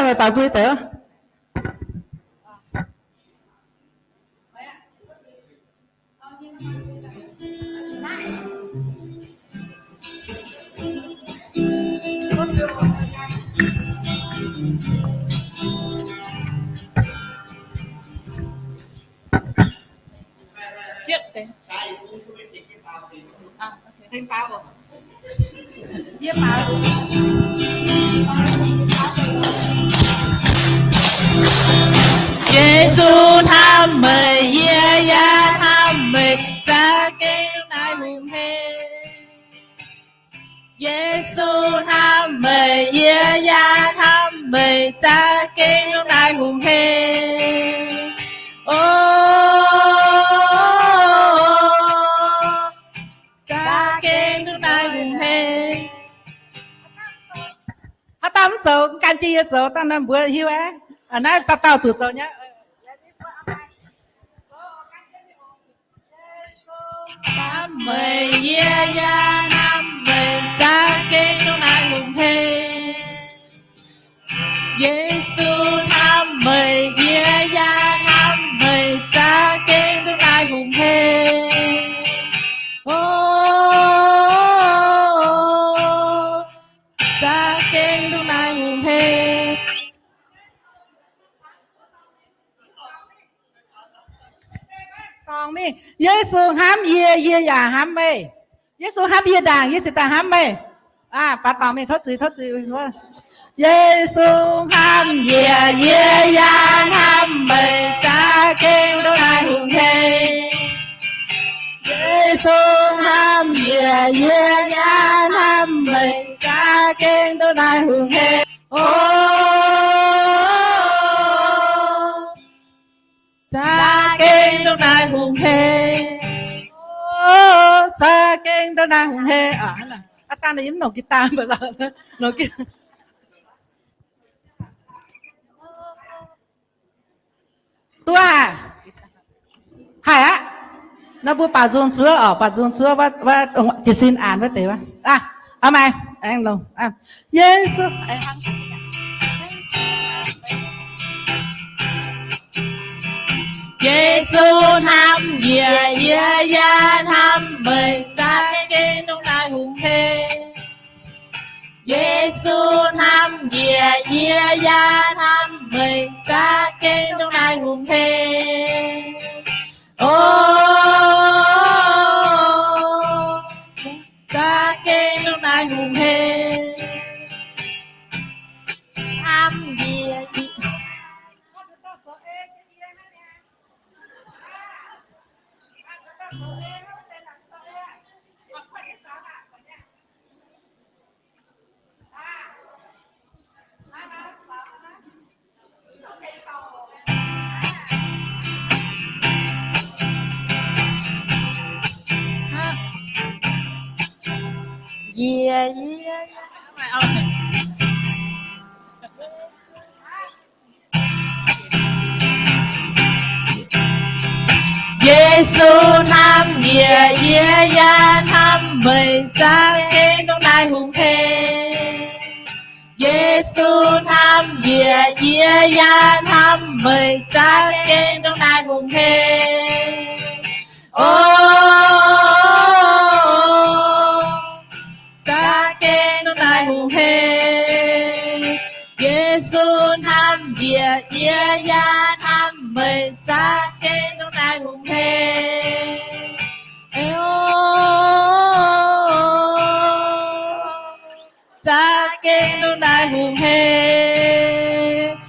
Baac mbuo deix. Yesu hnamv meih, yie yaac hnamv meih, za'gengh ndongc naaiv hungh hec. Yesu hnamv meih, yie yaac hnamv meih, za'gengh ndongc naaiv hungh hec. O, za'gengh ndongc naaiv hungh hec. Haaix dauh mv zoux, gan jienv yie zoux, dauh naaiv mbuo hiuv aqv. Naaiv dauh dauh zuqc zoux nyei. Hnamv meih, yie yaac hnamv meih, za'gengh ndongc naaiv hungh hec. Yesu hnamv meih, yie yaac hnamv meih, za'gengh ndongc naaiv hungh hec. O, za'gengh ndongc naaiv hungh hec. Dorngc mingh, Yesu hnamv yie, yie yaac hnamv meih. Yesu hnamv yie ndaangc, yie cingx daaih hnamv meih. Aa, baac dorngc mingh, tov zuiz, tov zuiz. Yesu hnamv yie, yie yaac hnamv meih, za'gengh ndongc naaiv hungh hec. Yesu hnamv yie, yie yaac hnamv meih, za'gengh ndongc naaiv hungh hec. O, za'gengh ndongc naaiv hungh hec. O, za'gengh ndongc naaiv hungh hec. Aa, dangh ninh yiem nongc guitar mv baac lorqc. Duqv haic. Haic aqv. Nor mbuo baaux nzung zuov oc, baaux nzung zuov, jiez sin aanx wuov deix wuov. Aa, maaih, aengx longx. Yesu, Yesu hnamv yie, yie yaac hnamv meih, za'gengh ndongc naaiv hungh hec. Yesu hnamv yie, yie yaac hnamv meih, za'gengh ndongc naaiv hungh hec. O, za'gengh ndongc naaiv hungh hec. Hnamv yie. Yie, yie, yie. Yesu hnamv yie, yie yaac hnamv meih, za'gengh ndongc naaiv hungh hec. Yesu hnamv yie, yie yaac hnamv meih, za'gengh ndongc naaiv hungh hec. O, za'gengh ndongc naaiv hungh hec. Yesu hnamv yie, yie yaac hnamv meih, za'gengh ndongc naaiv hungh hec. O, za'gengh ndongc naaiv hungh hec.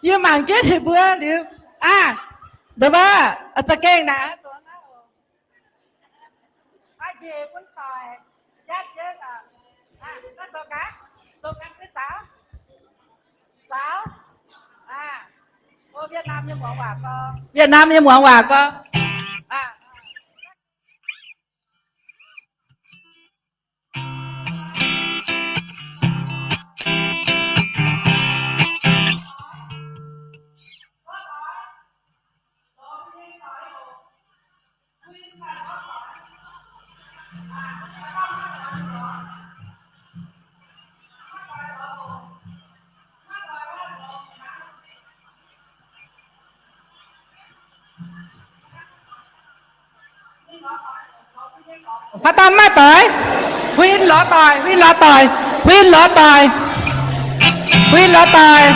Yie mangc jienv ninh mbuo liuz, aa, nduov, za'gengh naaic, Việt Nam nyei muangx waac gorx. Haaix dauh mv maaih doic? Huin lorz doic, huin lorz doic, huin lorz doic, huin lorz doic.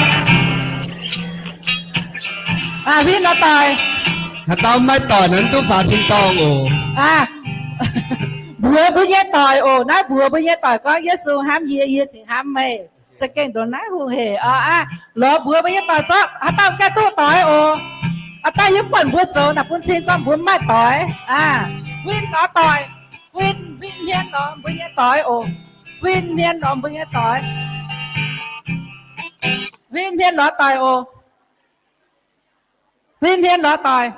Aa, huin lorz doic. Haaix dauh mv maaih doic nor, mv duqv faaux tin-dorngh oc. Aa, mbuox mbuo nyei doic oc. Naaiv mbuox mbuo nyei doic gorngv, Yesu hnamv yie, yie cingx hnamv meih. Za'gengh ndongc naaiv hungh hec oc. Aa, lorz mbuox mbuo nyei doic zorqv. Haaix dauh mv gaengh duqv doic oc, haaix dauh yie buatc mbuo zoux naaic bun cing gorngv mbuo mv maaih doic. Aa, huin lorz doic. Huin, huin hmien lorz mbuo nyei doic oc. Huin hmien lorz mbuo nyei doic. Huin hmien lorz doic oc. Huin hmien lorz doic.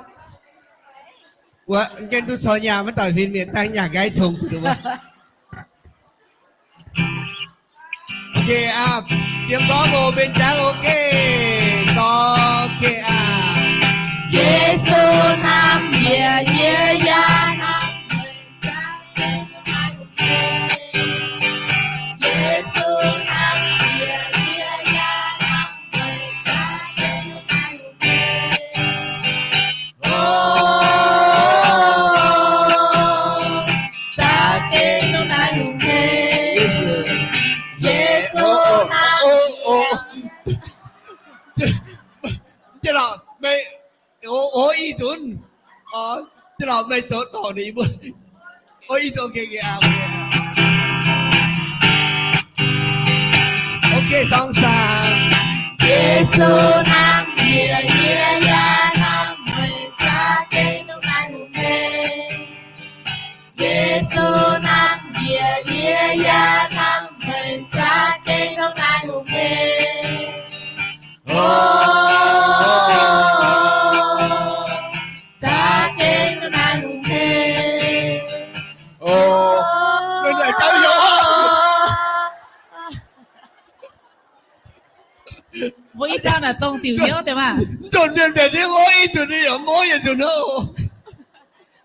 Wuov, gengh duqv cor nyaah maiv doic huin mienh dangh nyaah nqaiv congx zuqc wuov. Ok aqv, bieqc gorngv oc, mbenc ziangx ok. Sorng, ok aqv. Yesu hnamv yie, yie yaac hnamv meih. Yesu hnamv yie, yie yaac hnamv meih. O, za'gengh ndongc naaiv hungh hec. Yesu hnamv. Meih, o, o, ih dunv. O, meih zoux dorngc ninh mbuo. O, ih dunv, ok, ok. Ok, sorng saam. Yesu hnamv yie, yie yaac hnamv meih, za'gengh ndongc naaiv hungh hec. Yesu hnamv yie, yie yaac hnamv meih, za'gengh ndongc naaiv hungh hec. O, za'gengh ndongc naaiv hungh hec. O, mbuo ih dauh naaic dongh diuc hnyouv deix maah.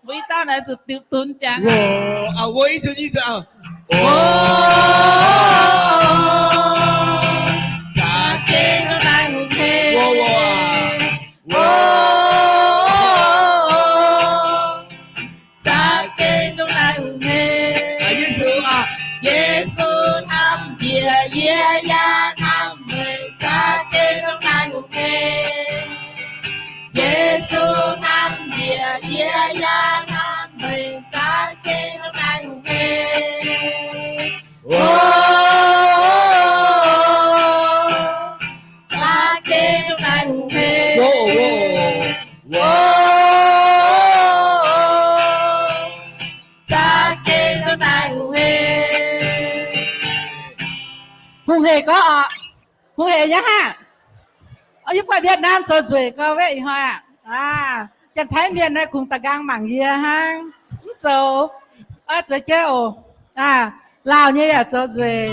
Mbuo ih dauh naaic zuqc diuc dunx jangx. Za'gengh ndongc naaiv hungh hec. Za'gengh ndongc naaiv hungh hec. Yesu hnamv yie, yie yaac hnamv meih, za'gengh ndongc naaiv hungh hec. Yesu hnamv yie, yie yaac hnamv meih, za'gengh ndongc naaiv hungh hec. O, za'gengh ndongc naaiv hungh hec. Za'gengh ndongc naaiv hungh hec. Hungh hec gorngv oc. Hungh hec nyei hnangv. Yie buatc Việt Nam zoux nzueic gau wetv ih hnoi aqv. Janx-Taiv mienh naaiv kungx da'nqaang mangc yie hnangv. Mv zoux, zueiz jienv oc. Laauh nyei yaac zoux nzueic.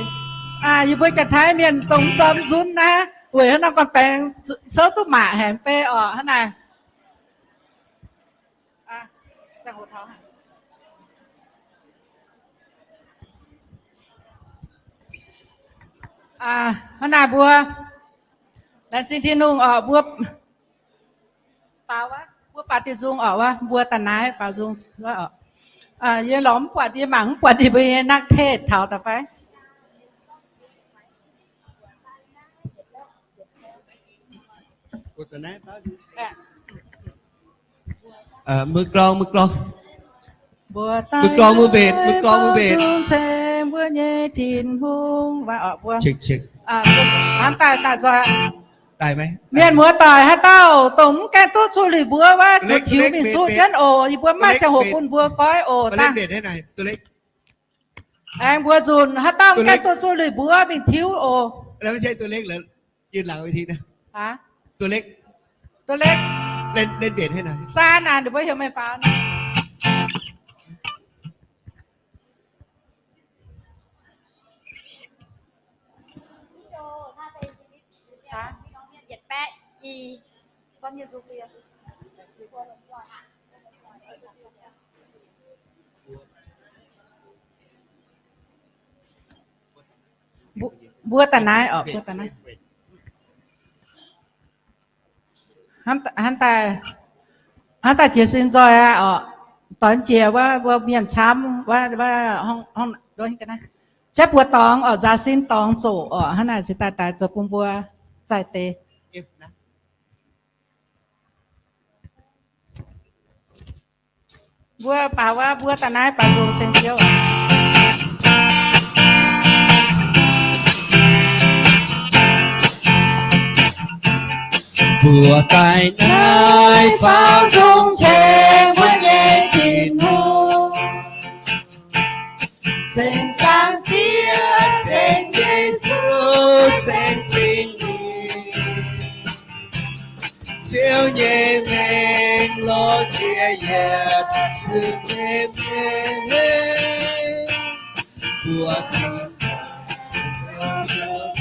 Yie mbuo Janx-Taiv mienh dongh mv ndorm nzunv naaiv weic hnangv nor gorn-baengx souv duqv maac haic mv bei oc hnangv naaic. Hnangv naaic mbuo laengz zingh Tin-Hungh oc, mbuo baaux, mbuo baaux diuh nzung oc, wuov mbuo da'naaiv baaux nzung oc. Yie lorz mv buatc, yie mangc mv buatc ninh mbuo nyei nakv tetv taux da'fai. Mbuo gorngv, mbuo gorngv. Mbuo daaih, mbuo gorngv, mbuo mbenc, mbuo gorngv, mbuo mbenc. Ceng mbuo nyei Tin-Hungh. Hnamv daaih, daaih nzoih. Mienh muoz doic, haaix dauh dongh mv gaengh duqv zuqc lui mbuo wuov, tiux mingh zuqc jienv oc. Yie mbuo mv maaih ziangh hoc bun mbuo goiv oc. Aengx mbuo nzunc haaix dauh mv gaengh duqv zuqc lui mbuo mingh tiux oc. Saan naaic ninh mbuo heuc meih faaux. Mbuo da'naaiv oc, mbuo da'naaiv. Hnamv daaih, hnamv daaih jiez sin nzoih aqv oc. Dorn njiec wuov, mbuo mienh camv wuov, wuov, ziouc buoz dorngx oc, nzaaux sin dorngx zoqc oc. Hnangv naaic cingx daaih daix zoux bun mbuo zaih deix. Mbuo baac wuov, mbuo daaih naaiv baac nzung ceng Ziouv. Mbuo daaih naaiv baaux nzung ceng mbuo nyei Tin-Hungh, ceng Zaangc Diex, ceng Yesu, ceng Singx Lingh. Ziouv nyei mengh lorz jiex yietc zungv nyei mengh. Mbuo cingx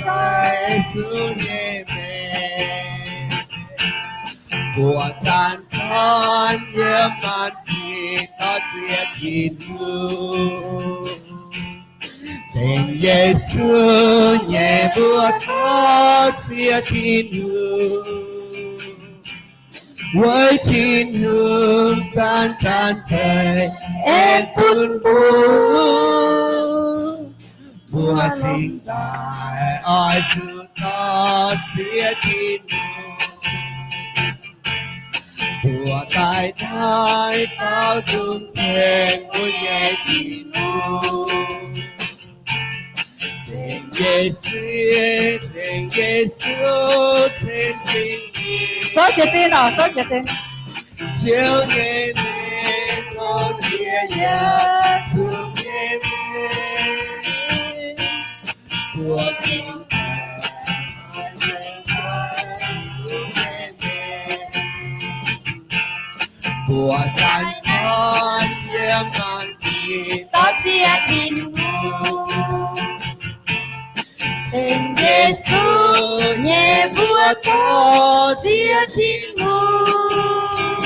daaih Yesu nyei mengh. Mbuo zanc-zanc yiem maanc sic dorh ziex Tin-Hungh. Dengv Yesu nyei mbuo dorh ziex Tin-Hungh. Weic Tin-Hungh zanc-zanc ceix en bun mbuo. Mbuo cingx daaih oix zuqc dorh ziex Tin-Hungh. Mbuo daaih naaiv baaux nzung ceng mbuo nyei Tin-Hungh. Ceng Yesu, ceng Yesu, ceng Singx Lingh. Souv jiez sin oc, souv jiez sin. Ziouv nyei mengh lorz jiex yietc zungv nyei mengh. Mbuo cingx daaih oix zuqc dorh ziex Tin-Hungh. Mbuo zanc-zanc yiem maanc sic dorh ziex Tin-Hungh. Ceng Yesu nyei mbuo dorh ziex Tin-Hungh.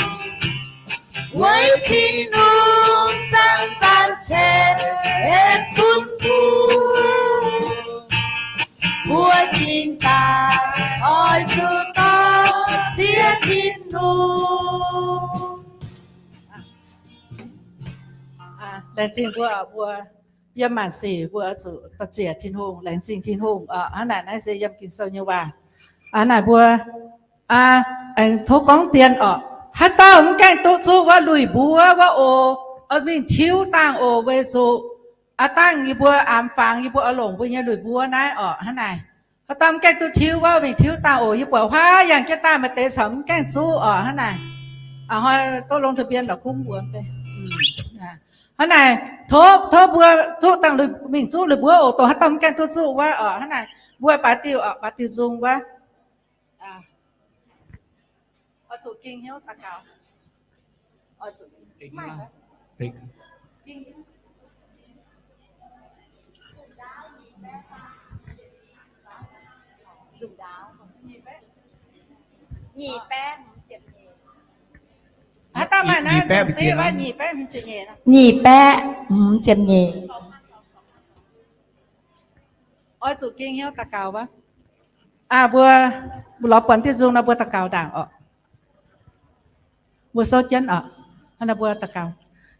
Weic Tin-Hungh zanc-zanc ceix en bun mbuo. Mbuo cingx daaih oix zuqc dorh ziex Tin-Hungh. Laengz zingh mbuo, mbuo yiem maanc sic mbuo zuqc dorh ziex Tin-Hungh, laengz zingh Tin-Hungh oc. Hnangv naaic naaiv se yiem Ging-Sou nyei waac. Hnangv naaic mbuo aengx tov gorngv dien oc. Haaix dauh mv gaengh duqv zuqv wuov luih mbuov wuov oc, oix mingh tiuv dangh oc, weic zuqc aav dangh yie mbuo aamx fangx yie mbuo oix longc mbuo nyei luih mbuov naaiv oc. Hnangv naaic, haaix dauh mv gaengh duqv tiuv wuov, mingh tiuv dangh oc. Yie buatc huaav yangh jienv daaih maaih deix caux mv gaengh zuqv oc. Hnangv naaic, hnoi duqv longx tov mbien la'kuqv mbuox mv bei. Hnangv naaic, tov, tov mbuo zuqv dangh, mingh zuqv luih mbuov oc, dongh haaix dauh mv gaengh duqv zuqv wuov oc. Hnangv naaic, mbuo baaix diuh oc, baaix diuh nzung wuov. Oix zuqc ging hnyouv daux gaux. Nyic baeqv hmz ziepc nyeic. Oix zuqc ging hnyouv daux gaux wuov. Mbuo lorz buonc diuh nzung nor mbuo daux gaux ndaangc oc. Mbuo souv jienv oc. Hnangv naaiv mbuo daux gaux.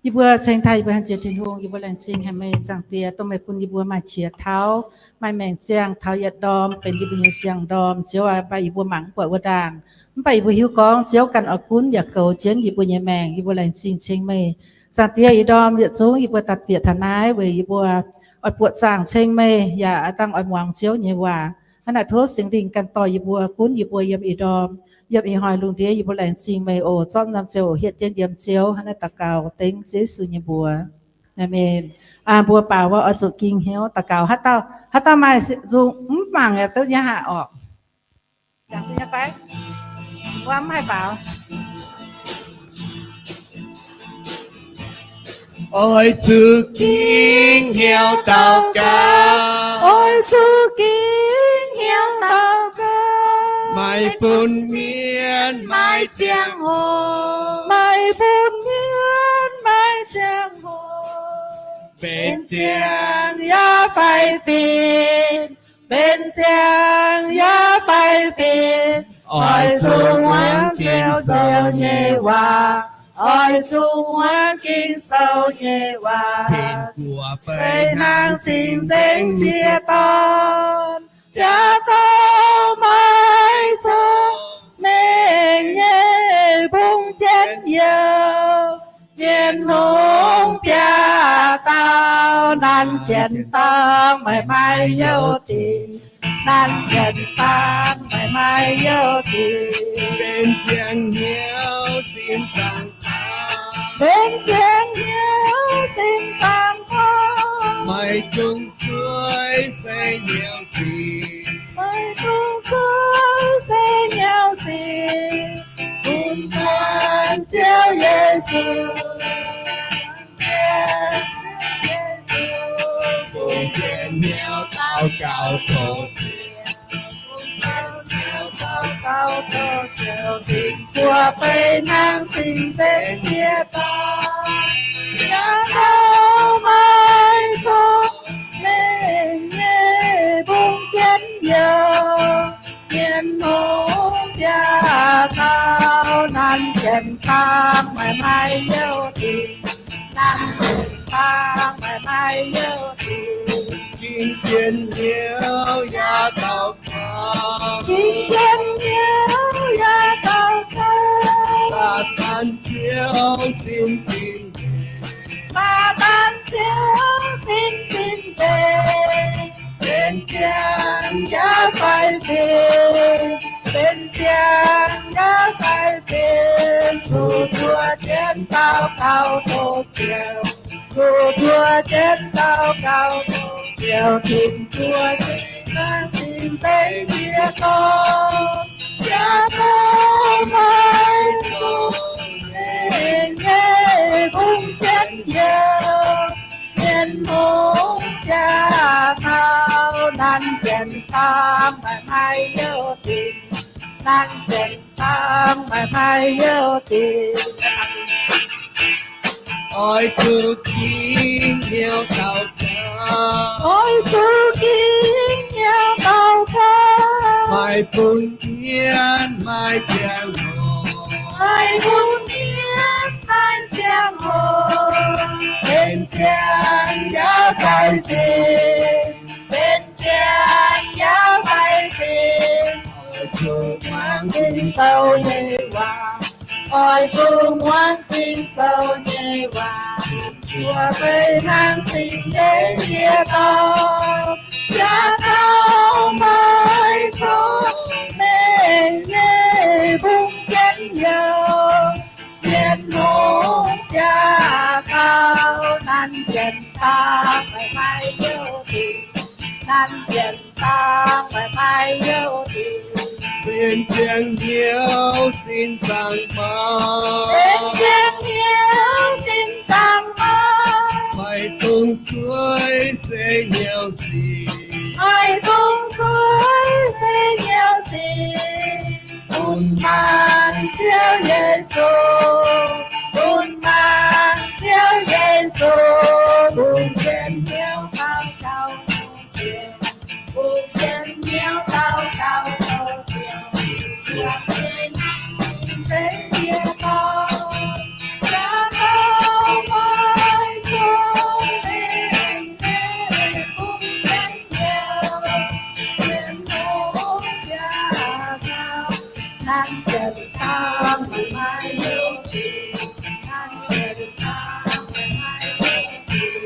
Yie mbuo ceng taaih, yie mbuo hanh jiex Tin-Hungh, yie mbuo laengz zingh haic meih, Zaangc Diex, dongh meih bun yie mbuo maaih qiex tauv, maaih maengc ziangh taux yietc ndorm benx yie mbuo nyei siang-ndorm. Ziouv aac, mv baac yie mbuo mangc mv buatc wuov ndaangc, mv baac yie mbuo hiuv gorngv Ziouv ganh oix gunv yaac goux jienv yie mbuo nyei maengc. Yie mbuo laengz zingh ceng meih, Zaangc Diex. Ih ndorm yietc zungv yie mbuo daaih bieqc taux naaiv weic yie mbuo oix buoqc zaangc ceng meih, yaac dangh oix muangx Ziouv nyei waac. Hnangv naaic tov Singx Lingh ganh dorh yie mbuo, gunv yie mbuo yiem ih ndorm, yiem ih hnoi lungh ndiev. Yie mbuo laengz zingh meih oc. Zorqv norm ziangh hoc hietv jienv yiem Ziouv. Hnangv naaiv daux gaux dengv Ziouv Yesu nyei mbuox. Aamen. Mbuo baaux wuov oix zuqc ging hnyouv daux gaux. Haaix dauh, haaix dauh maaih nzung mv mangc yaac duqv nyei haah orqc? Mv haih baaux. Oix zuqc ging hnyouv daux gaux. Oix zuqc ging hnyouv daux gaux. Maiv bun mienv maiv ziangh hoc. Maiv bun mienv maiv ziangh hoc. Benx ziangh yaac fai fim. Benx ziangh yaac fai fim. Oix zuqc muangx Ging-Sou nyei waac. Oix zuqc muangx Ging-Sou nyei waac, beiv hnangv cing-nzengc sieqv dorn, yaac dauh maiv cong-mengh nyei mbungv jienv youh. Mienh hngongx biaav dauh, nanv jienv dangh meih maaih youh dingc. Nanv jienv dangh meih maaih youh dingc. Benx ziangh hnyouv sin zaangc taux, benx ziangh hnyouv sin zaangc taux, maiv dungx sueih se hnyouv sic, maiv dungx sueih se hnyouv sic. Bun maanc Ziouv Yesu, bun jienv hnyouv daux gaux tov Ziouv, daux gaux tov Ziouv, dingc buo beiv hnangv cing-nzengc sieqv dorn, yaac dauh maiv cong-mengh nyei mbungv jienv youh. Mienh hngongx biaav dauh, nanv jienv dangh meih maaih youh dingc. Nanv jienv dangh meih maaih youh dingc. Ging jienv hnyouv yaac daux gaux, ging jienv hnyouv yaac daux gaux. Saadaan ziouv sin cing-nzengc, Saadaan ziouv sin cing-nzengc, benx ziangh yaac fai fim, benx ziangh yaac fai fim, zuqc zuov jienv daux gaux tov Ziouv, zuqc zuov jienv daux gaux tov Ziouv, dingc buo beiv hnangv cing-nzengc sieqv dorn, yaac dauh maiv cong-mengh nyei mbungv jienv youh. Mienh hngongx biaav dauh, nanv jienv dangh meih maaih youh dingc. Nanv jienv dangh meih maaih youh dingc. Oix zuqc ging hnyouv daux gaux, oix zuqc ging hnyouv daux gaux, maiv bun mienv maaih ziangh hoc, maiv bun mienv maaih ziangh hoc, benx ziangh yaac fai fim, benx ziangh yaac fai fim. Oix zuqc muangx Ging-Sou nyei waac, oix zuqc muangx Ging-Sou nyei waac, zuov beiv hnangv cing-nzengc sieqv dorn, yaac dauh maiv cong-mengh nyei mbungv jienv youh. Mienh hngongx biaav dauh, nanv jienv dangh meih maaih youh dingc. Nanv jienv dangh meih maaih youh dingc. Benx ziangh hnyouv sin zaangc maah, benx ziangh hnyouv sin zaangc maah, maiv dungx sueih se hnyouv sic, maiv dungx sueih se hnyouv sic. Bun maanc Ziouv Yesu, bun maanc Ziouv Yesu, bun jienv hnyouv daux gaux tov Ziouv, bun jienv hnyouv daux gaux tov Ziouv, zuov beiv hnangv cing-nzengc sieqv dorn, yaac dauh maiv cong-mengh nyei mbungv jienv youh. Mienh hngongx biaav dauh, nanv jienv dangh meih maaih youh dingc. Nanv jienv dangh meih maaih youh dingc.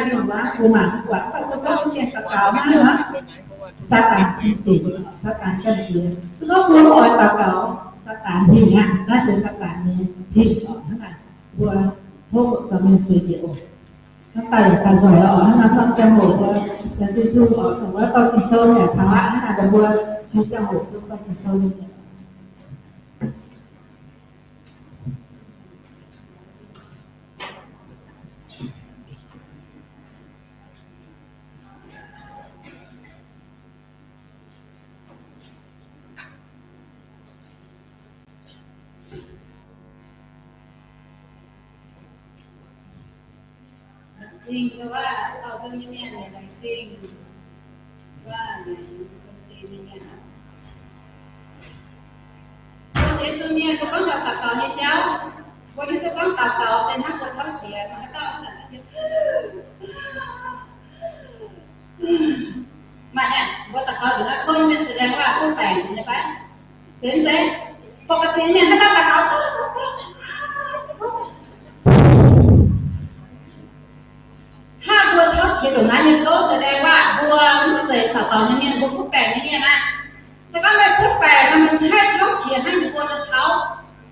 maaih mienh waac mbuo mangc mv buatc, mv baac mbuo gorngv mienh daux gaux hnangv nor, Saadaan cing-nzunc, Saadaan gamh nziex. Se gorngv mbuo mv oix daux gaux, Saadaan hingh aqv. Naaiv se Saadaan nyei hingh oc. Hnangv naaic mbuo tov mbuo zoux mienh zueiz njiec oc. Hnangv daaih yaac daaih nzoih oc. Hnangv naaiv norm ziangh hoc mbuo laengz zingh Tin-Hungh oc, dongh wuov dauh Ging-Sou yaac taux aqv. Hnangv naaic dongh mbuo jiex ziangh hoc mbuo dauh Ging-Sou nyei. Laengz zingh wuov dauh nyei mienh, laengz zingh wuov laengz zingh nyei mienh. Mbuo deix zunh mienh mbuo gorngv taux daux gaux nyei jauv, mbuo hiuv duqv gorngv daux gaux se hnangv mbuo tauv qiex, mv baac haaix dauh maaih mienh mbuo daux gaux nzunc naaiv tov mienh za'gengh waac duqv baengc nyei fai? Zeiz mv zeiz? Bun ga'zinh mienh haaix dauh daux gaux, hnangv mbuo tauv qiex ndongc naaiv nyei gouv za'gengh waac mbuo mv zeiz daux gaux nyei mienh, mbuo kuv baengc nyei mienh aqv. Se gorngv meih kuv baengc nor, meih haih tauv qiex hnangv ninh mbuo nor tauv.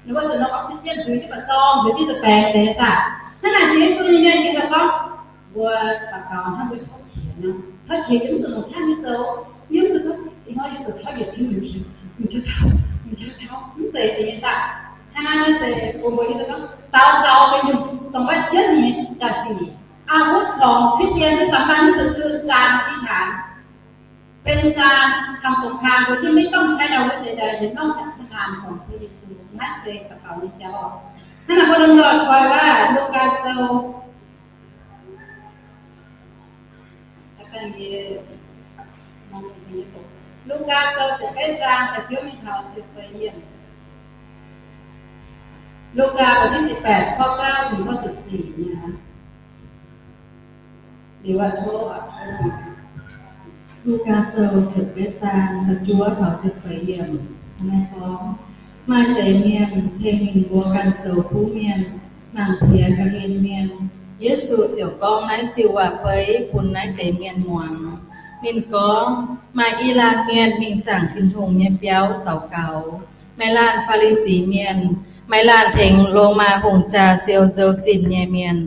Ninh mbuo zuqc nor oxygen nzueic jienv ba'zorng, nzueic jienv deix baengc deix daaih. Hnangv naaic Yesu nyei mienh ninh gorngv, mbuo daux gaux hnangv mbuo tauv qiex nor, tauv qiex yie mv zuqc longc qaqv nyei zoux, yie mv zuqc gorngv, ih hnoi yie zuqc tauv yietc cin, mv zeiz deix nyei daaih. Hnangv naaiv se bun mbuo hiuv duqv gorngv daux gaux benx nyungc dongh wuov jienv nyei jaax-zinh, อาวุธของคริสเตียนที่สำคัญที่สุดคือการอธิษฐาน เป็นการทำสงครามโดยที่ไม่ต้องใช้อาวุธของพระเยซู Naaiv se daux gaux nyei jauv. Hnangv naaic mbuo lomh nzoih koi wuov Lugaa Sou, Lugaa Sou ziepc betv zaang da'juov mingh taux ziepc feix yiemc. Lugaa บทที่สิบแปด ข้อเก้า ถึงข้อสิบสี่ นี่นะ Lugaa Sou ziepc betv zaang da'juov taux ziepc feix yiemc. Naaiv gorngv, maaih deix mienh ceng ninh mbuo ganh zoux kuv mienh, mangc piex ga'hlen mienh. Yesu ziouc gorngv naaiv diuh waac-beiv bun naaiv deix mienh muangx. Ninh gorngv, maaih i laanh mienh mingh zaangc Tin-Hungh nyei biauv daux gaux. Maaih laanh Faa^li^si Mienh, maaih laanh tengx Lomaa hungh jaa siou nzou-zinh nyei mienh.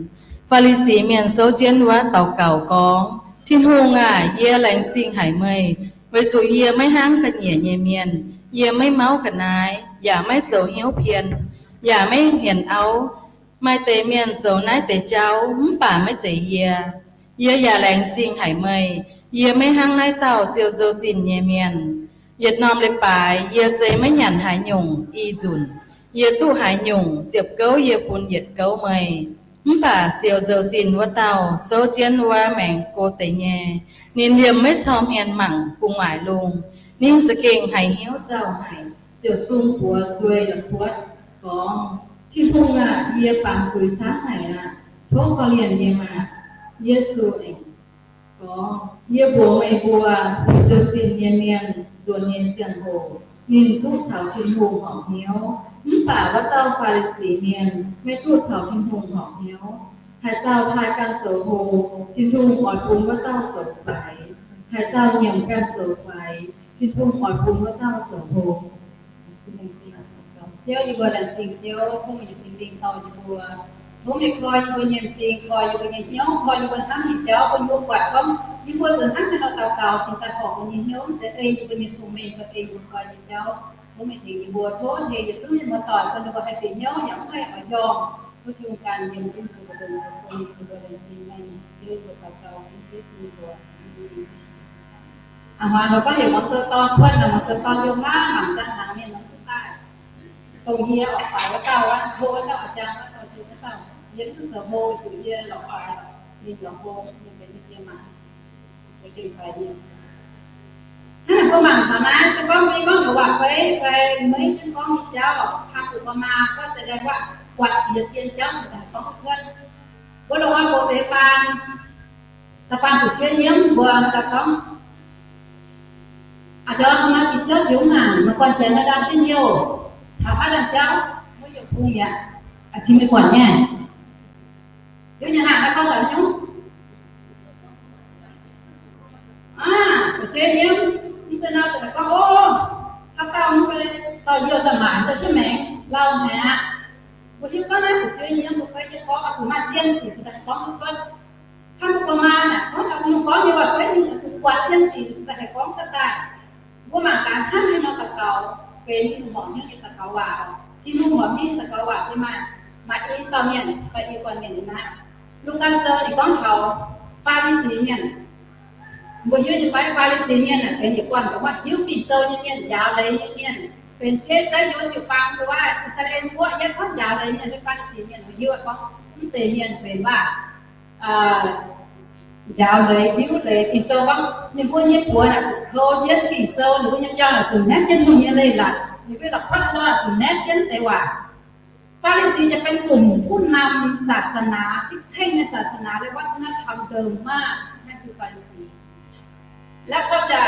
Faa^li^si Mienh souv jienv waac daux gaux gorngv, Tin-Hungh aah! Yie laengz zingh haic meih, weic zuqc yie maiv hnangv ga'nyiec nyei mienh. Yie maiv mauv ga'naaiv, yaac maiv zoux hnyouv pien, yaac maiv hienx auv. Maaih deix mienh zoux naaiv deix jauv mv baac maiv zeiz yie. Yie yaac laengz zingh haic meih. Yie maiv hnangv naaiv dauh siou nzou-zinh nyei mienh. Yietc norm leiz-baaix yie zei maiv nyanc haaix nyungc i nzunc. Yie duqv haaix nyungc ziepc gouv yie bun yietc gouv meih. Mv baac siou nzou-zinh wuov dauh souv jienv wuov maengx go deix nyei. Ninh liemh maiv corng hmien mangc gu'nguaaic lungh. Ninh za'gengh haiz hnyouv nzauh haic, ziouc sung buoz zueih la'buotv gorngv, Tin-Hungh aah! Yie baamz zuiz camv haic aqv. Tov korv-lienh yie maah! Yesu aengx gorngv, Yie mbuox meih mbuo, siou nzou-zinh nyei mienh nzuonx nyei ziangh hoc ninh duqv caux Tin-Hungh horpc hnyouv. Mv baac wuov dauh Faa^li^si Mienh maiv duqv caux Tin-Hungh horpc hnyouv. Haaix dauh taaih ganh zoux hlo, Tin-Hungh oix bun wuov dauh zoux faix. Haaix dauh nyiemc ganh zoux faix, Tin-Hungh oix bun wuov dauh zoux hlo. Ziouv, yie mbuo laengz zingh Ziouv, tov meih nyei Singx Lingh dorh yie mbuo. Tov meih koi yie mbuo nyei m'zing, koi yie mbuo nyei hnyouv, koi yie mbuo hnamv nyei jauv, bun yie mbuo buatc gorngv yie mbuo zuqc hnangv haaix nor daux gaux cingx daaih horpc mbuo nyei hnyouv, mv zeiz ei yie mbuo nyei hungh mengh fai ei yie mbuo koi nyei jauv. Tov meih tengx yie mbuo, tov tengx yie duqv nyei muoz-doic bun ninh mbuo haih bieqc hnyouv yaac mv haih oix njormh. Tov Tin-Hungh ganh yiem jienv mbuo, bun mbuo laengz zingh meih, Ziouv, yie mbuo daux gaux dengv Yesu nyei mbuox. A'hnoi mbuo gorngv heuc muangx sou dorn cuotv nor, muangx sou dorn yiem naaiv mangc daaih hnaangx mienh mv duqv daaih. Dongh yie lorqc faix wuov dauh aqv, hlo wuov dauh, jang wuov dauh, jung wuov dauh, yie mv duqv zoux hlo zuqc yie lorqc faix, ninh lorqc hlo, ninh benx yie mangc, yie gengh faix nyei. Hnangv naaic mbuo mangc taux naaiv, se gorngv mbuo gorngv heuc waac-beiv fai maiv hiuv gorngv nyei jauv, hnangv zuqc mbuo maa gorngv za'gengh waac, buatc jiex zien jauv, mbuo gorngv duqv cuotv. Mbuo longc oix box deix faan, da'faanh zuqc jueiv nyiemv mbuo daaih gorngv, A'ndoh maaih diuh jauv biux hnaangx, maaih guanh janx naaiv daaih zinh youh, taux aav dangh jauv, wuov youh bung mi'aqv, cingx mingh buatc nyei. Youh nyei hnaangx naaiv gorngv gaax nyungc. Aa, fu'jueiv nyiemv, mv zeiz nor, gorngv, o, haaix dauh mv bei dorh youh daaih maaic, daaih siev maengx lauh haic aqv. Mbuo hiuv gorngv naaiv fu'jueiv nyiemv, mbuo fai nyei gorngv oix zuqc maaih zien sic daaih gorngv duqv cuotv. Hnangv mbuo maa naaic gorngv taux ninh gorngv nyei waac, fai ninh zuqc buatc zien sic daaih haih gorngv cuotv daaih. Mbuo mangc gaax hnangv haaix nor daux gaux benx Tin-Hungh horpc hnyouv nyei daux gaux waac. Tin-Hungh horpc hnyouv nyei daux gaux waac fai maaih, maaih i dauh mienh fai i guanh mienh nyei naaiv. Lugaa Sou ninh gorngv taux Faa^li^si Mienh. Mbuo hiuv nyei fai Faa^li^si Mienh aeqv, benx yietc guanh dongh wuov hiuv Ging-Sou nyei mienh, njaaux leiz nyei mienh, benx tov zeiv njoux jiu-baang wuov I^saa^laa^en Guoqv yietv tov njaaux leiz mienh, Faa^li^si Mienh. Mbuo hiuv gorngv mv deix mienh benx waac njaaux leiz, hiuv leiz. Ging-Sou gorngv ninh mbuo nyei buoz naaic zuqc kou jienv Ging-Sou, ninh mbuo nyei biauv naaic zuqc naetv jienv Tin-Hungh nyei leiz-latc, ninh mbuo la'kuotv lorh zuqc naetv jienv deix waac. Faa^li^si จะเป็นกลุ่มผู้นำศาสนา ที่เคร่งในศาสนา และวัฒนธรรม เดิมมาก นั่นคือฟาริสี แล้วก็จะ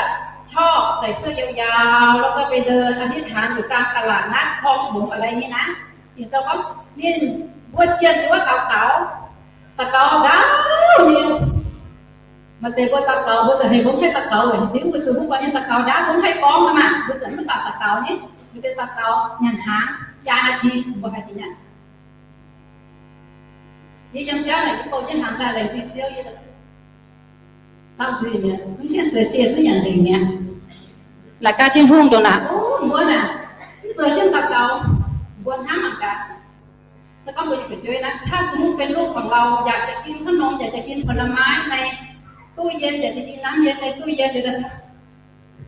ชอบใส่เสื้อยาวๆ แล้วก็ไปเดินอธิษฐานอยู่ตามตลาดนัดคลองถมอะไรนี่นะ Ging-Sou gorngv ninh mbuo zien nduov daux gaux, daux gaux ndaauv nyei. Maaih deix mbuo daux gaux, mbuo zuqc heuc mbuo mv haih daux gaux weic haaix diuc? Mbuo zuqc mbuo buatc mienh daux gaux ndaauv, mbuo mv haih gorngv maah, mbuo zuqc mv baac daux gaux nyei. Mbuo deix daux gaux nyanc hnaangx, jaa naaiv ti mbuo haih jiex nyanc. Yie yiem biauv naaic yie bouh jienv hnaangx daaih laengz zingh Ziouv, yie lauh nzuih mi'aqv, mv hiuv zueiz dieh duqv nyanc nzengc mi'aqv. Laaix gaax Tin-Hungh dongh naaic, o, mbuo naaic mv zueiz jienv daux gaux, mbuo hnamv mangc gaax. Se gorngv mbuo nyei fu'jueiv naaiv, ถ้าสมมุติเป็นลูกของเรา อยากจะกินขนม อยากจะกินผลไม้ในตู้เย็น อยากจะกินน้ำเย็นในตู้เย็น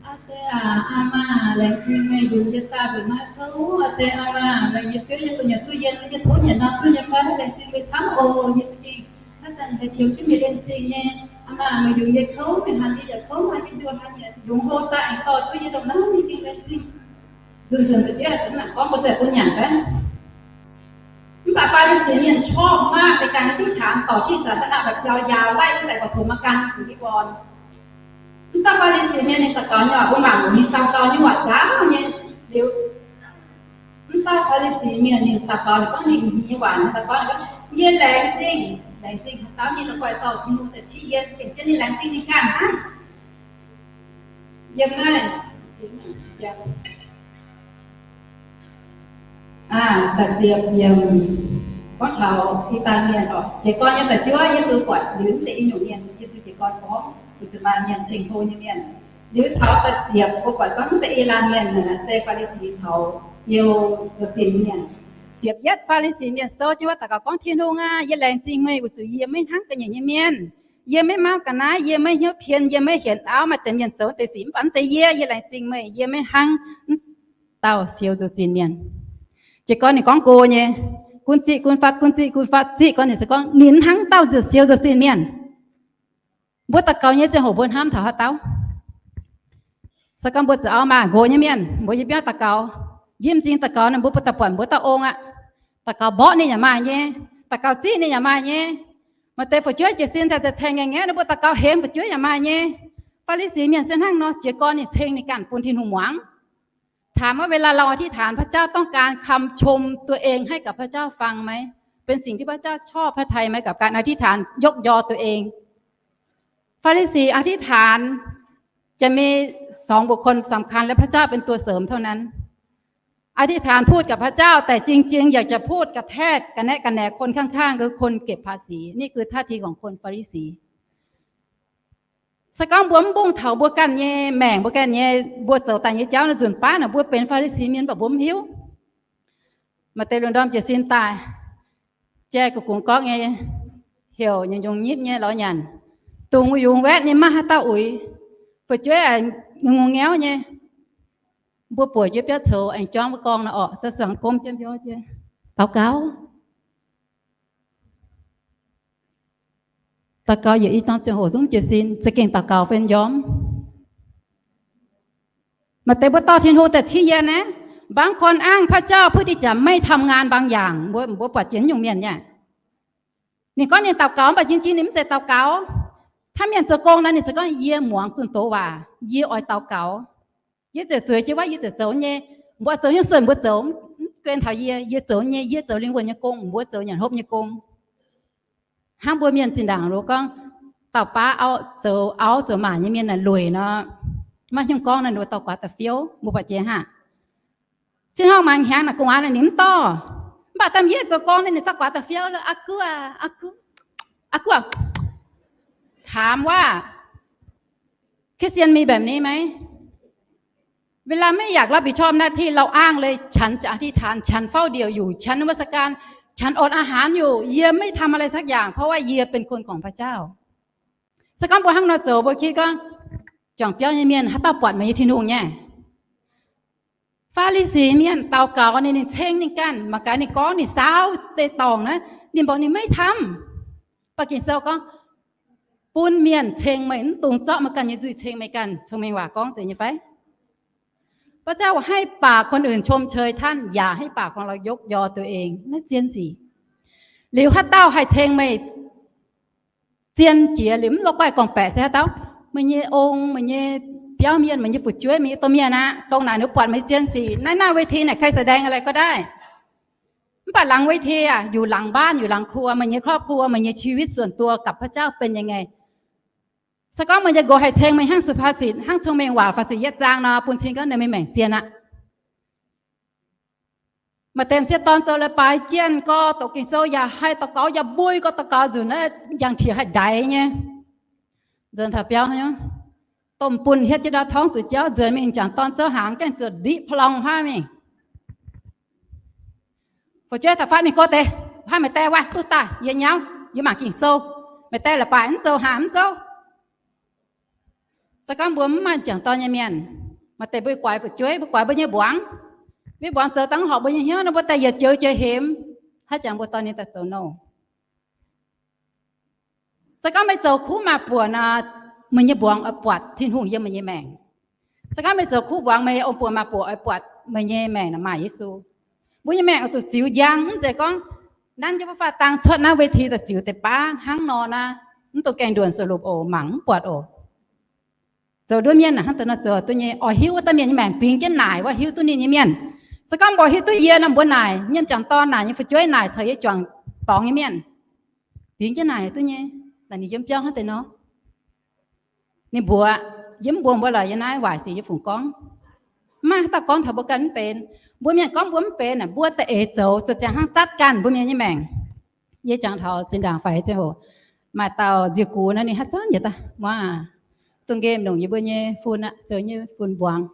Aa die aac, aa maa, laengz zingh meih yungz yie daaih mbuo maiv kouv. Aa die aa maa, meih nyei biouv yie mbuo nyanc duqv yie, yie tov nyanc nor duqv nyei fai? Laengz zingh meih camv oc. Yie za'gengh haaix zanc haih qiemx jienv meih laengz zingh nyei. Aa maa, meih yungz yie kouv, meih hanh yie yaac kouv, hanh yie nduov hanh yie yungz hlo daaih aengx dorh duqv yie ndongc naaiv mingh gengh laengz zingh. Nzunc nzunc da'juov aeqv, mv baac gorngv mbuo se bun nyanc fai? Mv baac Faa^li^si Mienh ชอบมากในการอธิษฐานต่อที่สาธารณะ แบบยาวๆ ไล่ตั้งแต่ปฐมกาลถึงนิวรณ์ Mv dauh Faa^li^si Mienh ninh daux gaux nyei waac, mbuo mangc ninh daux gaux nyei waac nzaaux nyei liuz. Mv dauh Faa^li^si Mienh ninh daux gaux, ninh gorngv ninh nyei waac, ninh daux gaux ninh gorngv, Yie laengz zingh, laengz zingh haaix dauh nyei la'guaih dorh Tin-Hungh daaih qiex yie, gengh jienv ninh laengz zingh ninh ganh hnangv. Yiem naaiv, da'ziepc yiemc, gorngv taux I^daan Mienh oc. Jiez gorn nyei da'juov Yesu buatc liuz mv deix i nyungc mienh, Yesu jiez gorn gorngv, weic zuqc maaih mienh cing-hlo nyei mienh. Liuz taux da'ziepc mbuo buatc gorngv mv deix I^daan Mienh naaic se Faa^li^si caux siou zoux zinh mienh. Ziepc yietv, Faa^li^si Mienh sou jienv wuov daux gaux gorngv, Tin-Hungh aah! Yie laengz zingh meih weic zuqc yie maiv hnangv ga'nyiec nyei mienh. Yie maiv mauv ga'naaiv, yie maiv hnyouv pien, yie maiv hienx auv. Maaih deix mienh zoux deix sic mv baac mv zeiz yie. Yie laengz zingh meih, yie maiv hnangv mv dauh siou zoux zinh mienh. Jiez gorn ninh gorngv nqox nyei, gunv ziqv gunv fatv, gunv ziqv gunv fatv, ziqv gorn ninh se gorngv ninh hnangv dauh nzuqc siou zoux zinh mienh. Mbuo daux gaux nyei ziangh hoc mbuo hnamv taux haaix dauh? Se gorngv mbuo zoux auv maaih nqox nyei mienh, mbuo yiem biauv daux gaux, njimv m'zing daux gaux naaic, mbuo butv daaih buatc mbuo dauh ong aqv. Daux gaux mborqv ninh yaac maaih nyei, daux gaux ziqv ninh yaac maaih nyei. Maaih deix fu'jueiv jiez sin daaih za'ceng ngaengv ngaeqv, ninh mbuo daux gaux hemx fu'jueiv yaac maaih nyei. Faa^li^si Mienh se hnangv nor, jiez gorn ninh ceng ninh ganh bun Tin-Hungh muangx. ถามว่าเวลาเราอธิษฐาน พระเจ้าต้องการคำชมตัวเองให้กับพระเจ้าฟังไหม เป็นสิ่งที่พระเจ้าชอบพระทัยไหม กับการอธิษฐานยกยอตัวเอง ฟาริสีอธิษฐาน จะมีสองบุคคลสำคัญ และพระเจ้าเป็นตัวเสริมเท่านั้น อธิษฐานพูดกับพระเจ้า แต่จริงๆ อยากจะพูดกระแทกกระแนะกระแหนคนข้างๆ คือคนเก็บภาษี นี่คือท่าทีของคนฟาริสี Se gorngv mbuo mv mbungv taux mbuo ganh nyei maengc, mbuo ganh nyei, mbuo zoux daaih nyei jauv naaiv nzunc baav naaic, mbuo benx Faa^li^si Mienh mv baac mbuo mv hiuv. Maaih deix lungh ndorm jiez sin daaih, jai gux gungx gorqv nyei, heuc nyungc-nyungc nyipv nyei lorz nyanc, dungx yungz waetv nyei, maiv haaix dauh uix. Fu'jueiv aengx ngungh ngaeqv nyei. Mbuo buoc jienv biauv coux aengx jorm wuov gorngv naaic orqc, za'gengh gomv jienv biauv jienv daux gaux. Daux gaux yietc i norm ziangh hoc zungv jiez sin, za'gengh daux gaux fen njormh. Maaih deix mbuo dorh Tin-Hungh daaih qiex yie naaiv, บางคนอ้างพระเจ้าเพื่อที่จะไม่ทำงานบางอย่าง mbuo, mbuo buatc jiex nyungc mienh nyei. Ninh gorngv ninh daux gaux, mv baac jiex jiex ninh mv zeiz daux gaux. Hnangv mienh zoux gong nor, ninh ziouc gorngv, Yie muangx zunh doz waac, yie oix daux gaux. Yie ziouc zueiz jienv wuov, yie ziouc zoux nyei. Mbuo zoux nyungc sueih mbuo zoux, mv guen taux yie. Yie zoux nyei, yie zoux lingh wuonh nyei gong, mbuo zoux nyanc hopv nyei gong. Hnangv mbuo mienh zinh ndaangc loz gorngv, dauh baav auv zoux auv zoux maac nyei mienh naaic lueic nor, maiv nyungc gorngv naaic, ninh mbuo dorh guaax da'fiouv, mbuo buatc jiex haic. Cin hnangv maaih hnyangx naaic gu'nguaaz ninh mv dorh. Mv baac da'nyeic zoux gong ninh dorh guaax da'fiouv lorqc, aa guv, aa guv, aa guv. ถามว่า คริสเตียนมีแบบนี้ไหม เวลาไม่อยากรับผิดชอบหน้าที่ เราอ้างเลย ฉันจะอธิษฐาน ฉันเฝ้าเดี่ยวอยู่ ฉันนมัสการ ฉันอดอาหารอยู่ เยียไม่ทำอะไรสักอย่าง เพราะว่าเยียเป็นคนของพระเจ้า Se gorngv mbuo hnangv nor zoux, mbuo kitv gorngv, juangc biauv nyei mienh haaix dauh buatc meih nyei Tin-Hungh nyei? Faa^li^si mienh daux gaux ninh, ninh ceng ninh ganh, mangc gaax ninh gorngv ninh saauv deix dorngc naaiv, ninh mbuox ninh maiv hnamv. Mv baac Ging-Sou gorngv, bun mienh ceng meih, mv dungx zorqv meih ganh nyei nzuih ceng meih ganh. Cong-Mengh Waac gorngv zeiz nyei fai? พระเจ้าบอก ให้ปากคนอื่นชมเชยท่าน อย่าให้ปากของเรายกยอตัวเอง naaiv zien sic. Liuz haaix dauh haih ceng meih zien jiex liuz mv lorz guaih gorngv-baeqc se haaix dauh? Meih nyei ong, meih nyei biauv mienh, meih nyei fu'jueiv, meih nyei domh mienh aqv. Dongh naaic ninh mbuo buatc meih zien sic, naaiv naaiv เวที naaic ใครแสดงอะไรก็ได้. Mv baac หลังเวที aqv, อยู่หลังบ้าน อยู่หลังครัว meih nyei ครอบครัว meih nyei ชีวิตส่วนตัวกับพระเจ้าเป็นยังไง? Se gorngv meih nyei nqox haih ceng meih hnangv สุภาษิต, hnangv Cong-Mengh Waac สิบเจ็ด zaang nor, bun cing gorngv ninh mbuo maengc zien aqv. Maaih deix m'sieqv dorn zoux leiz-baaix jienv gorx doqc Ging-Sou yaac haih daux gaux, yaac mbui gorx daux gaux nzunc naaiv njang-qiex haih ndaix nyei. Nzuonx taux biauv, domh bunh hietv jienv ndau torngv zuqc jauv, nzuonx mingh jangc dorn zouv hnaangx gaengh zuotc ndiqv พลอง hnangv mingh. Fu'jueiv da'faanh mingh gorx deix, hnangv meih die wuov, duqv daaih yie nyauv, yie mangc Ging-Sou. Meih die leiz-baaix mv zoux hnaangx mv zouv. Se gorngv mbuo mv maaih jangc dorn nyei mienh, maaih deix mbuo guaix fu'jueiv, mbuo guaix mbuo nyei mbuangz. Mbuo mbuangz zoux dangh horpc mbuo nyei hnyouv nor, mbuo daaih yietc joux jiex hemx, haaix jangx mbuo dorh ninh daaih zoux nouh. Se gorngv meih zoux kuv maaz-buoc nor, meih nyei mbuangz oix buatc Tin-Hungh yiem meih nyei maengc. Se gorngv meih zoux kuv mbuangz, meih ong-buoc maaz-buoc oix buatc meih nyei maengc naaic maaih Yesu. Mbuo nyei maengc oix zuqc ziux njang, mv zeiz gorngv nanv jienv mbuo faah dang cuotv naaiv เวที daaih ziux deix baav hnangv nor naaiv, mv dungx gaengh nduonx สรุป oc, mangc mv buatc oc. Zoux nduov mienh naaic hnangv deix nor zoux duqv nyei, oix hiuv wuov dauh mienh nyei maengc bingx jienv naaic wuov hiuv duqv ninh nyei mienh. Se gorngv mbuo hiuv duqv yie nor, mbuo naaic, yiem jangc dorn naaic, nyei fu'jueiv naaic, caux yie juangc dorngx nyei mienh, bingx jienv naaic duqv nyei. Naaic ninh yiem biauv hnangv deix nor. Ninh mbuox, yie mv mbuox mbuo lorqc, yie naaiv waaic sic yie fungc gorngv. Mv maaih haaix dauh gorngv taux mbuo ganh mv benx. Mbuo mienh gorngv mbuo mv benx naaic, mbuo da'eix zoux, zoux ziangx hnangv zatv ganh mbuo mienh nyei maengc. Yie jangx taux zinh ndaangc faix ziangh hoc, maaih dauh nziec gux naaiv, ninh haaix zanc yietc daaih muoz, dongh nqemh longc yie mbuo nyei fun aqv, zoux nyei fun mbuangz.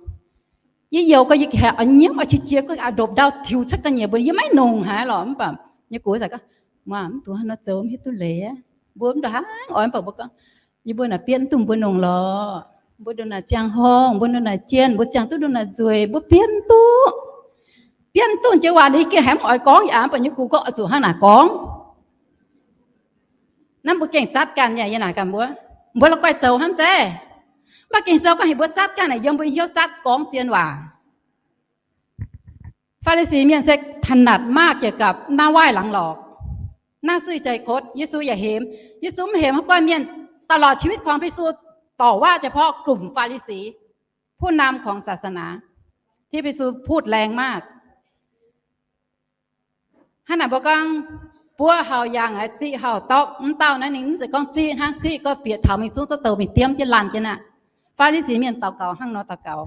Yie youz gau, yie haih oix nyiemv oix qiex jiez, gauh ndopv ndau tiux cuotv ga'nyiec mbuo, yie maiv nongc haaix lorqc. Mv baac nyei gux zaqc gorngv, muoz, mv dungx hnangv nor zoux, mv hiuv duqv leiz aqv. Mbuo mv ndongc hnangv oix, mv baac mbuo gorngv, yie mbuo naaic bietv mv duqv mbuo nongc lorqc. Mbuo ndongc naaic ziangh horngh, mbuo ndongc naaic jienh, mbuo ziangh duqv ndongc naaic nzueic, mbuo bietv mv duqv. Bietv mv duqv jiex waac ninh gengh haiz mv oix gorngv yaac, mv baac nyei gux gorngv oix zuqc hnangv naaic gorngv. Naaiv mbuo gengh zatv ganh nyei, yie naaic ganh mbuo, mbuo la'guaih zoux hnangv zeiz. Mv baac Ging-Sou gorngv heuc mbuo zatv ganh naaic, yiem mbuo hnyouv zatv gorngv zien waac. Faa^li^si mienh se ถนัดมากเกี่ยวกับหน้าไหว้หลังหลอก หน้าซื่อใจคด Yesu yaac hemx. Yesu mv hemx haaix guanh mienh, ตลอดชีวิตของพระเยซู ต่อว่าเฉพาะกลุ่มฟาริสี ผู้นำของศาสนา ที่พระเยซูพูดแรงมาก Hnangv naaic mbuo gorngv, buov hauc yaangh, ziqv hauc dorqv, mv dauh naaiv ninh mv zeiz gorngv ziqv hnangv, ziqv gorngv bieqc taux mingh zungv duqv douc mingh diemv jienv laanh jienv aqv. Faa^li^si mienh daux gaux hnangv nor daux gaux.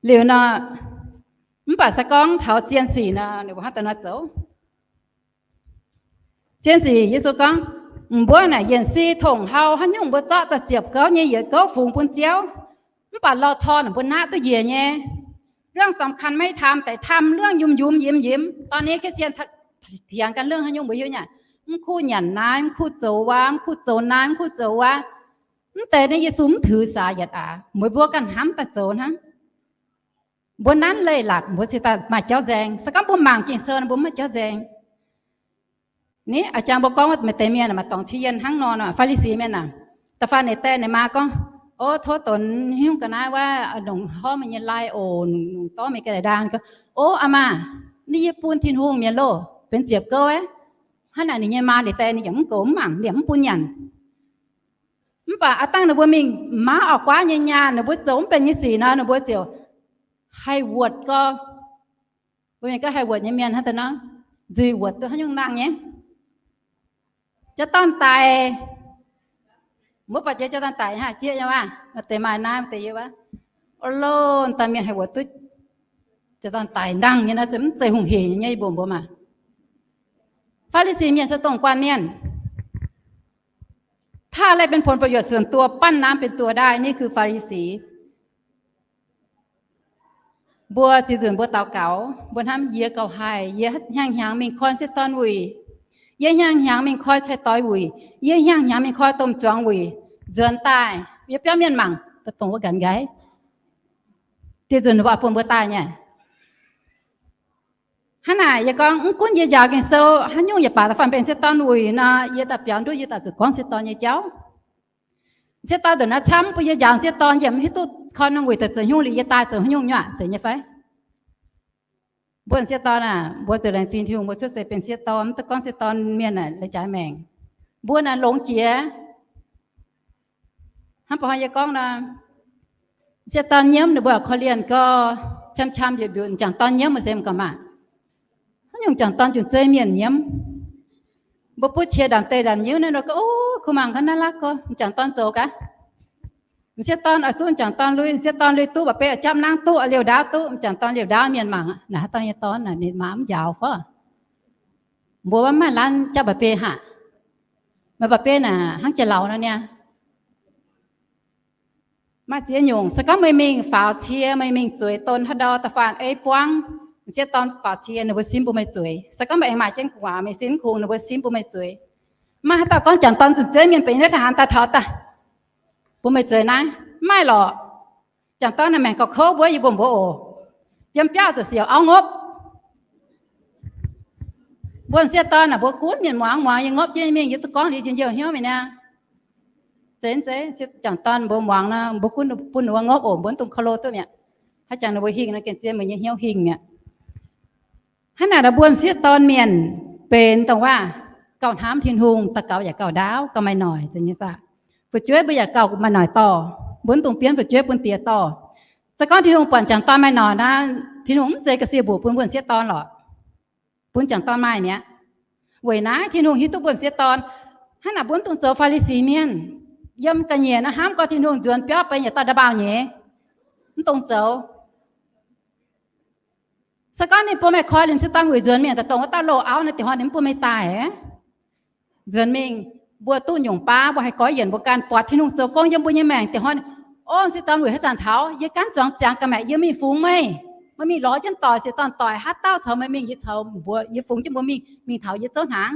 Liuz nor, mv baac se gorngv taux zien sic nor, ninh mbuo hnangv deix nor zoux. Zien sic Yesu gorngv, mbuo naaic yienc si tongc hau haaix nyungc mbuo zorqv daaih ziepc gouv nyei yietc gouv fungx bun Ziouv. Mv baac lauh tor naaic mbuo naqv duqv njiec nyei. เรื่องสำคัญไม่ทำ แต่ทำ เรื่องยุมยุม yimx yimx. ตอนนี้คริสเตียนเถียงกันเรื่อง haaix nyungc mbuo hiuv nyei, mv kuv nyanc naaiv, mv kuv zoux wuov, mv kuv zoux naaiv, mv kuv zoux wuov. Mv deix naaiv Yesu mv tux saax yietc aax, meih mbuo ganh hnamv daaih zoux hnangv. Mbuo nanv leiz-latc mbuo cingx daaih maaih jauv nzaeng. Se gorngv mbuo mangc Ging-Sou nor mbuo mv maaih jauv nzaeng. Ni, a'jang mbuo gorngv maaih deix mienh maaih dorngx qiex yienh hnangv nor, Faa^li^si mienh aah, da'faanh ninh die ninh maa gorngv, O, tov donx hiuv ga'naaiv wuov, longc horv meih nyei lai oc, longc dorv meih ga'naaiv ndaang. O, aa maa, ninh yie bun Tin-Hungh mienh loh, benx ziepc gouv aqv. Hnangv naaic ninh nyei maa liuz die ninh yaac mv goux mv mangc, ninh yaac mv bun nyanc. Mv baac aav dangh ninh mbuo mingh mauv auv-guaav nyei nyaanh, ninh mbuo zoux mv benx nyei sic nor, ninh mbuo ziouc haih wuotc gau. Mbuo mienh gorngv haih wuotc nyei mienh hnangv daaih nor, nzuih wuotc duqv haaix nyungc nangh nyei. Jaa-dorn daic, mbuo buatc jiex jaa-dorn daic haic jieqv nyei waac, maaih deix maaih naaiv, maaih deix yie waac. O, loh, daaih mienh haih wuotc duqv jaa-dorn daic nangh nyei nor, mv zeiz hungh heic nyei, yie mbuo mbuo maah. Faa^li^si mienh se dongh guanh mienh. ถ้าอะไรเป็นผลประโยชน์ส่วนตัว ปั้นน้ำเป็นตัวได้ นี่คือฟาริสี Mbuo ziux nzunc mbuo daux gaux, mbuo hnamv yie gauh haih, yie hnyangx-hnyangx mingh koi m'sieqv dorn wuic, yie hnyangx-hnyangx mingh koi cai-doix wuic, yie hnyangx-hnyangx mingh koi domh zuangx wuic, nzuonx daaih yie biauv mienh mangc daaih dongh wuov nqanx nqaiv. Dieh nzunc mbuo bun mbuo daaih nyei. Hnangv naaic yie gorngv, mv gunv yie njaaux Ging-Sou haaix nyungc, yaac baac da'faanh benx m'sieqv dorn wuic nor, yie daaih biaux nduqv yie daaih zuqc gorngv m'sieqv dorn nyei jauv. M'sieqv dorn nduqc naaiv camv, bun yie njaaux m'sieqv dorn yaac mv hiuv duqv koi norm wuic daaih zoux haaix nyungc, liuz yie daaih zoux haaix nyungc nyuoqc, zeiz nyei fai? Mbuo m'sieqv dorn aah, mbuo zuqc laengz zingh Tin-Hungh, mbuo cuotv seix benx m'sieqv dorn, mv duqv gorngv m'sieqv dorn mienh aah, lai-jaaix maengc. Mbuo naaic longx jiex. Hnangv ba'hnoi yie gorngv nor, m'sieqv dorn nyiemv ninh mbuo korv-lienh gau, qam qam mbiutc mbiutc, m'jangc dorn nyiemv mv zeiz m'gormx maah. Haaix nyungc m'jangc dorn junc zeiv mienh nyiemv. Mbuo butv qiex ndaamv-deix ndaamv-nyiuv naaiv nor gorngv, o, kuh mangc gaax naaiv lakv gau, m'jangc dorn zoux gaax. M'sieqv dorn oix zuqv m'jangc dorn lui, m'sieqv dorn lui duqv, mba'biei oix japv nangv duqv, oix liouh ndaauv duqv, m'jangc dorn liouh ndaauv, mienh mangc, naaic haaix dauh nyei dorn naaic, mienh mangc mv njaaux fai? Mbuo mv maaih laanh japv mba'biei haic. Meih mba'biei naaic hnangv jiex lauz nor niaa. Maaih ziex nyungc, se gorngv meih mingh faaux cie, meih mingh zueiz don haaix ndau da'faanh ei buangv, m'sieqv dorn faaux cie ninh mbuo simv bun meih zueiz. Se gorngv meih aengx maaih jienv gu'nguaaz, meih simv kungx ninh mbuo simv bun meih zueiz. Maaih haaix dauh gorngv m'jangc dorn zunc zueiv mienh benx naaiv taux haaix daaih taux daaih bun meih zueiz naaiv? Mv maaih lorqc. M'jangc dorn naaic maengc gauh kouv mbuo, yie mbuo mbuox oc. Yiem biauv zuqc siouc auv ngopv. Mbuo m'sieqv dorn naaic mbuo gunv mienh muangx, muangx yie ngopv jienv mingh, yie duqv gorngv liuz njien-youh hnyouv mi'aqv. Zeiz zeiz, m'jangc dorn mbuo muangx nor, mbuo gunv bun ninh mbuo ngopv oc, mbuo mv dungx kouv lo duqv mi'aqv. Haaix jangx ninh mbuo hingh nor, gengh zien mbuo nyei hnyouv hingh mi'aqv. Hnangv naaic mbuo m'sieqv dorn mienh benx dongh waac gauh hnamv Tin-Hungh, daux gaux yaac gauh ndaauv, gauh maaih noic, zeiz nyei saah? Fu'jueiv mbuo yaac gauh maaih noic dorh, mbuo mv dungx bienv fu'jueiv bun diex dorh. Se gorngv Tin-Hungh buatc m'jangc dorn maaih noic nor, Tin-Hungh mv zeiz ga'sie mbuoqc bun mbuo m'sieqv dorn lorqc. Bun m'jangc dorn maaih mi'aqv. Weic naaiv Tin-Hungh hiuv duqv mbuo m'sieqv dorn. Hnangv naaic mbuo mv dungx zoux Faa^li^si mienh. Yiem ga'nyiec naaiv hnamv gorngv Tin-Hungh nzuonx biauv benx yietc dauh nda'maauh nyeiz, mv dungx zoux. Se gorngv ninh bun meih koi liuz m'sieqv dorn wuic nzuonx mingh daaih dongh wuov dauh loz-auv nor, diex hnoi ninh mv bun meih daaih. Nzuonx mingh, mbuo duqv nyungc baav, mbuo haih goiv yienc mbuo ganh, buatc Tin-Hungh zoux gong yiem mbuo nyei maengc diex hnoi. Ov, m'sieqv dorn wuic haaix zanc taux, yie gaanv zuangx ziangx ga'maeqc yie mingh fungx meih. Meih mingh lorz jienv doic, m'sieqv dorn doic, haaix dauh caux meih mingh, yie caux mbuo, yie fungx jienv mbuo mingh, mingh taux yie zouv hnaangx.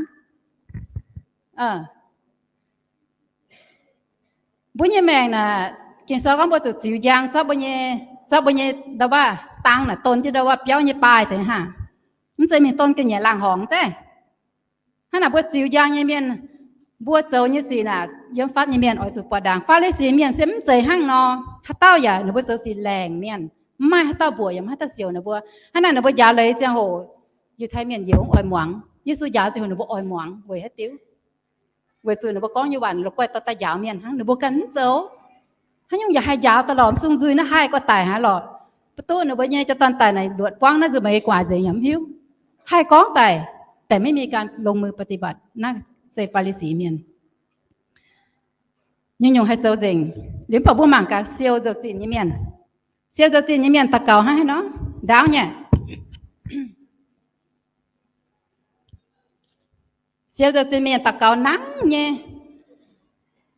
Mbuo nyei maengc naaic, Ging-Sou gorngv mbuo zuqc ziux njang, zorqv mbuo nyei, zorqv mbuo nyei ndau-waac dang naaic don jienv ndau-waac biauv nyei baaih zeiz hnangv. Mv zeiz mingh don ga'nyiec laangh horngc zeiz. Hnangv naaic mbuo ziux njang nyei mienh, mbuo zoux nyei sic naaic yiem fatv nyei mienh oix zuqc buatc ndaangc. Faa^li^si mienh se mv zeiz hnangv nor. Haaix dauh yaac ninh mbuo zoux sic laengc mienh, mv maaih haaix dauh mbuoqc yaac mv maaih haaix dauh siouc ninh mbuo. Hnangv naaic ninh mbuo njaaux leiz ziangh hoc, Yiutai mienh yaac mv oix muangx. Yesu njaaux ziangh hoc ninh mbuo oix muangx weic haaix diuc? Weic zuqc ninh mbuo gorngv nyei waac la'guaih dorh daaih njaaux mienh hnangv, ninh mbuo ganh mv zoux. Haaix nyungc yaac haih njaaux daaih lorqc, m'sung nzuih naaiv haih guaih daic haaix lorqc. Mv duqv ninh mbuo nyei jaa-dorn daic naaic luoqc buangv naaiv nzunc meih guaax nzengc yaac mv hiuv. Haih gorngv daic, daaih maiv mingh gan longx mui ปฏิบัติ. Naaiv se Faa^li^si mienh. Nyungc-nyungc haih zoux nzengc. Liuz mv baac mbuo mangc gaax siou nzou-zinh nyei mienh. Siou nzou-zinh nyei mienh daux gaux hnangv haaix nor? Ndaauv nyei. Siou nzou-zinh mienh daux gaux nangv nyei.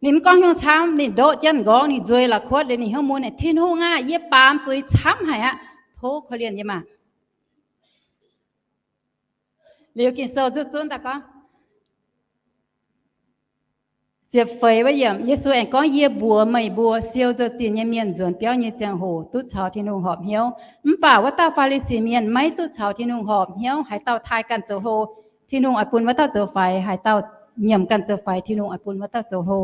Ninh mv gorngv haaix nyungc camv, ninh ndoqv jienv m'nqorngv, ninh nzueiz la'kuotv liuz ninh hnyouv mun, Tin-Hungh aah! Yie baamz zuiz camv haic aqv. Tov korv-lienh yie maah! Liuz Ging-Sou zuqc zunv daaih gorngv, ziepc feix wuov yiemc, Yesu aengx gorngv, Yie mbuox meih mbuo, siou nzou-zinh nyei mienh nzuonx biauv nyei ziangh hoc duqv caux Tin-Hungh horpc hnyouv. Mv baac wuov dauh Faa^li^si mienh maiv duqv caux Tin-Hungh horpc hnyouv. Haaix dauh taaih ganh zoux hlo, Tin-Hungh oix bun wuov dauh zoux faix. Haaix dauh nyiemc ganh zoux faix, Tin-Hungh oix bun wuov dauh zoux hlo.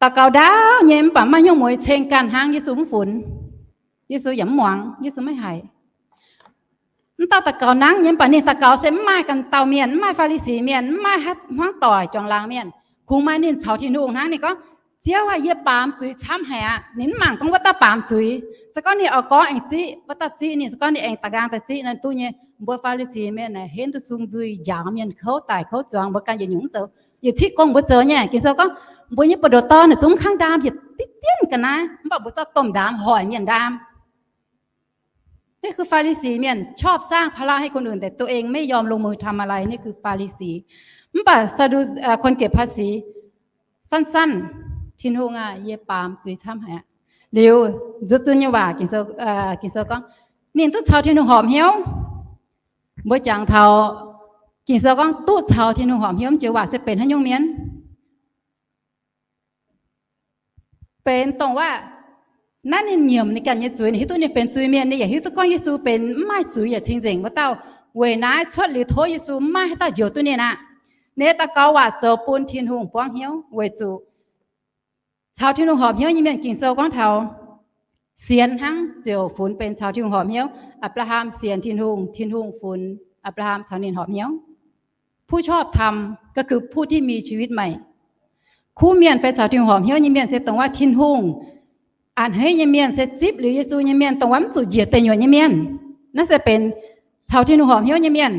Daux gaux ndaauv nyei mv baac maiv maaih hnyouv mueiz ceng ganh hnangv, Yesu mv funx. Yesu yaac mv muangx, Yesu maiv haiz. Mv dauh daux gaux nangv nyei mv baac ninh daux gaux se mv maaih ganh dauh mienh, mv maaih Faa^li^si mienh, mv maaih hmuangv doic juangc laangz mienh. Kungx maaih ninh caux Tin-Hungh hnangv. Ninh gorngv, Ziouv aah, yie baamz zuiz camv haic aqv. Ninh mv mangc gorngv wuov dauh baamz zuiz. Se gorngv ninh oix gorngv aengx ziqv wuov dauh, ziqv ninh, se gorngv ninh aengx da'nqaang daaih ziqv naaiv duqv nyei. Mbuo Faa^li^si Mienh naaic henv duqv sung nzuih, njaaux mienh kouv daic kouv zuangx, mbuo ganh yietc nyungc mv zoux. Yietc ciqv gong mbuo zoux nyei. Ging-Sou gorngv mbuo nyei buoz-ndoqv dorn naaic zungv mv kangv ndaam, yietc diqv dienv ga'naaiv, mv baac mbuo zorqv domh ndaam hoic mienh ndaam. นี่คือ Faa^li^si Mienh,ชอบสร้างภาระให้คนอื่น แต่ตัวเองไม่ยอมลงมือทำอะไร นี่คือ Faa^li^si. Mv baac คนเก็บภาษี สั้นๆ, Tin-Hungh aah, yie baamz zuiz camv haic aqv. Liuz nzuqc zunv nyei waac, Ging-Sou gorngv ninh duqv caux Tin-Hungh horpc hnyouv. Mbuo jangx taux Ging-Sou gorngv duqv caux Tin-Hungh horpc hnyouv joux waac se benx haaix nyungc mienh? Benx dongh waac naaiv ninh nyiemc ninh ganh nyei zuiz, ninh hiuv duqv ninh benx zuiz-mienh, ninh yaac hiuv duqv gorngv Yesu benx mv maaih zuiz yaac cing-nzengc wuov dauh. Weic naaiv cuotv liuz tov Yesu mv maaih haaix dauh njoux duqv ninh aqv. Ninh daux gaux waac zoux bun Tin-Hungh buangv hnyouv weic zuqc caux Tin-Hungh horpc hnyouv nyei mienh, Ging-Sou gorngv taux sienx hnangv ziouc funx benx caux Tin-Hungh horpc hnyouv. Apc^laa^ham sienx Tin-Hungh, Tin-Hungh funx Apc^laa^ham caux ninh horpc hnyouv. ผู้ชอบธรรม ก็คือผู้ที่มีชีวิตใหม่. Kuv mienh fai caux Tin-Hungh horpc hnyouv nyei mienh se dongh waac Tin-Hungh a'hneiv nyei mienh, se zipv liuz Yesu nyei mienh, dongh waac mv zuqc njiec deic nyuoqc nyei mienh. Naaiv se benx caux Tin-Hungh horpc hnyouv nyei mienh.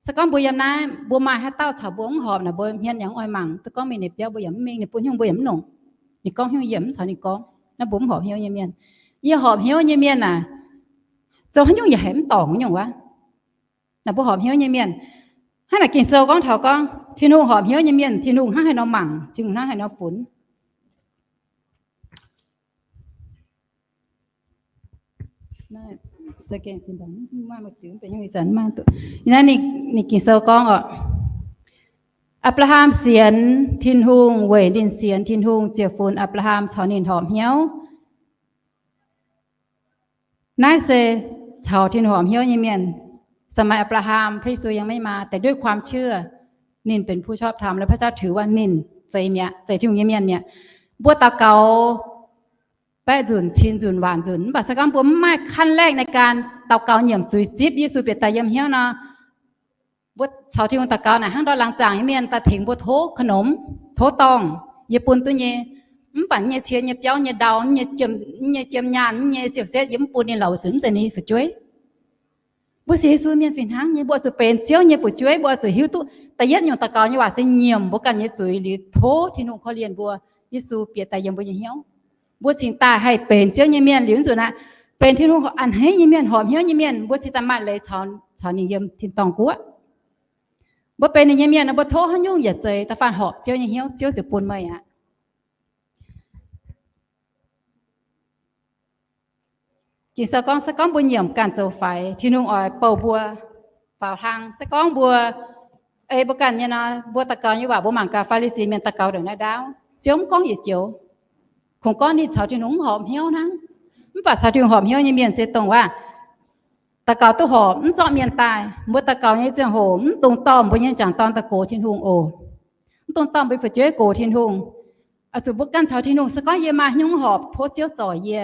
Se gorngv mbuo yiem naaiv mbuo maaih haaix dauh caux mbuo mv horpc naaic, mbuo hmien yaac mv oix mangc. Duqv gorngv mingh ninh biauv mbuo yaac mv mingh, ninh bun hnyouv mbuo yaac mv longc. Ninh gorngv hnyouv yiem mv caux ninh gorngv. Naaiv mbuo mv horpc hnyouv nyei mienh. Yie horpc hnyouv nyei mienh aah, zoux haaix nyungc yaac haiz mv dorngc nyungc wuov. Naaiv mbuo horpc hnyouv nyei mienh. Hnangv naaic Ging-Sou gorngv taux gorngv Tin-Hungh horpc hnyouv nyei mienh, Tin-Hungh hnangv haaix nor mangc, Tin-Hungh hnangv haaix nor funx. Ninh Ging-Sou gorngv oc, Apc^laa^ham sienx Tin-Hungh, weic ninh sienx Tin-Hungh ziouc funx Apc^laa^ham caux ninh horpc hnyouv. Naaiv se caux Tin-Hungh horpc hnyouv nyei mienh. สมัยอับราฮัม พระเยซูยังไม่มา แต่ด้วยความเชื่อ ninh benx ผู้ชอบธรรม และพระเจ้าถือว่าninh zeiz mi'aqv, zeiz Tin-Hungh nyei mienh mi'aqv. Mbuo daux gaux baeqv nzunc, cin nzunc, waanc nzunc, mv baac se gorngv mbuo mv maaih ขั้นแรก ในการ daux gaux nyiemc zuiz zipv Yesu bieqc daaih yiem hnyouv nor, mbuo caux Tin-Hungh daux gaux naaic hnangv ndortv laangz zaangc nyei mienh daaih tengx mbuo tov ka'numx, tov dorngh, yie bun duqv nyei. Mv baac nyei cie, nyei biauv, nyei ndau, nyei jiem nyaanh, nyei siou-setv, yie mv bun ninh lorqc, weic zuqc mv zeiz ninh fu'jueiv. Mbuo sienx Yesu mienh fih hnangv nyei, mbuo oix zuqc benx Ziouv nyei fu'jueiv. Mbuo oix zuqc hiuv duqv da'yietv nyungc daux gaux nyei waac se nyiemc mbuo ganh nyei zuiz liuz tov Tin-Hungh korv-lienh mbuo, Yesu bieqc daaih yiem mbuo nyei hnyouv. Mbuo cingx daaih haih benx Ziouv nyei mienh liuz nzunc aqv, benx Tin-Hungh a'hneiv nyei mienh, horpc hnyouv nyei mienh, mbuo cingx daaih maaih leiz caux ninh yiem tin-dorngh guoqv. Mbuo benx ninh nyei mienh nor, mbuo tov haaix nyungc yaac zeiz da'faanh horpc Ziouv nyei hnyouv, Ziouv ziouc bun meih aqv. Ging-Sou gorngv, se gorngv mbuo nyiemc ganh zoux faix, Tin-Hungh oix bouh mbuo faaux hlang. Se gorngv mbuo, ei mbuo ganh nyei nor, mbuo daux gaux nyei waac mbuo mangc gaax Faa^li^si Mienh daux gaux ndongc naaiv ndaauv, Ziouv mv gorngv yietc joux. Kungx gorngv ninh caux Tin-Hungh mv horpc hnyouv hnangv. Mv baac caux Tin-Hungh horpc hnyouv nyei mienh se dongh waac daux gaux duqv horpc, mv zorqv mienh daaih. Mbuo daux gaux nyei ziangh hoc mv dungx dorh mbuo nyei m'jangc dorn daaih gox Tin-Hungh oc. Mv dungx dorh mbuo fu'jueiv gox Tin-Hungh. Oix zuqc mbuo ganh caux Tin-Hungh, se gorngv yie maaih haaix nyungc mv horpc, tov Ziouv zorc yie.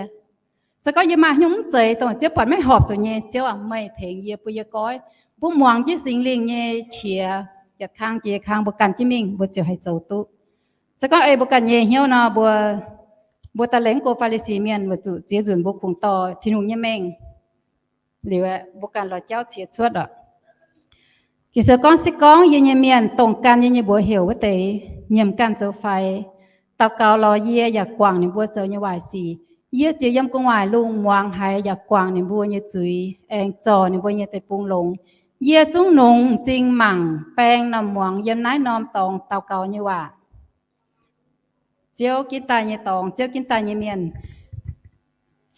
Se gorngv yie maaih haaix nyungc mv zeiz, dongh Ziouv buatc maiv horpc zuqc nyei, Ziouv aah, meih tengx yie, bun yie goiv. Mbuo muangx jienv Singx Lingh nyei qiex, yietc kang jiex kang mbuo ganh jienv mingh, mbuo ziouc haih zoux duqv. Se gorngv ei mbuo ganh nyei hnyouv nor, mbuo, mbuo daaih lengc go Faa^li^si Mienh, weic zuqc ziex nzunc mbuo kungx dorh Tin-Hungh nyei mengh. Liuz aeqv, mbuo ganh lorz jauv ciex cuotv oc. Ging-Sou gorngv, se gorngv yie nyei mienh, dongh gan yie nyei mbuox heuc wuov deix, nyiemc ganh zoux faix, daux gaux lorz yie yaac guangc ninh mbuo zoux nyei waaic sic, yie ziouc yiem gu'nguaaic lungh muangx haiz yaac guangc ninh mbuo nyei zuiz, aengx zorc ninh mbuo nyei deic-bung longx. Yie zungv nungx m'zing mangc baeng normh muangx yiem naaiv norm dorngx daux gaux nyei waac. Ziouv ginv daaih nyei dorngx, Ziouv ginv daaih nyei mienh,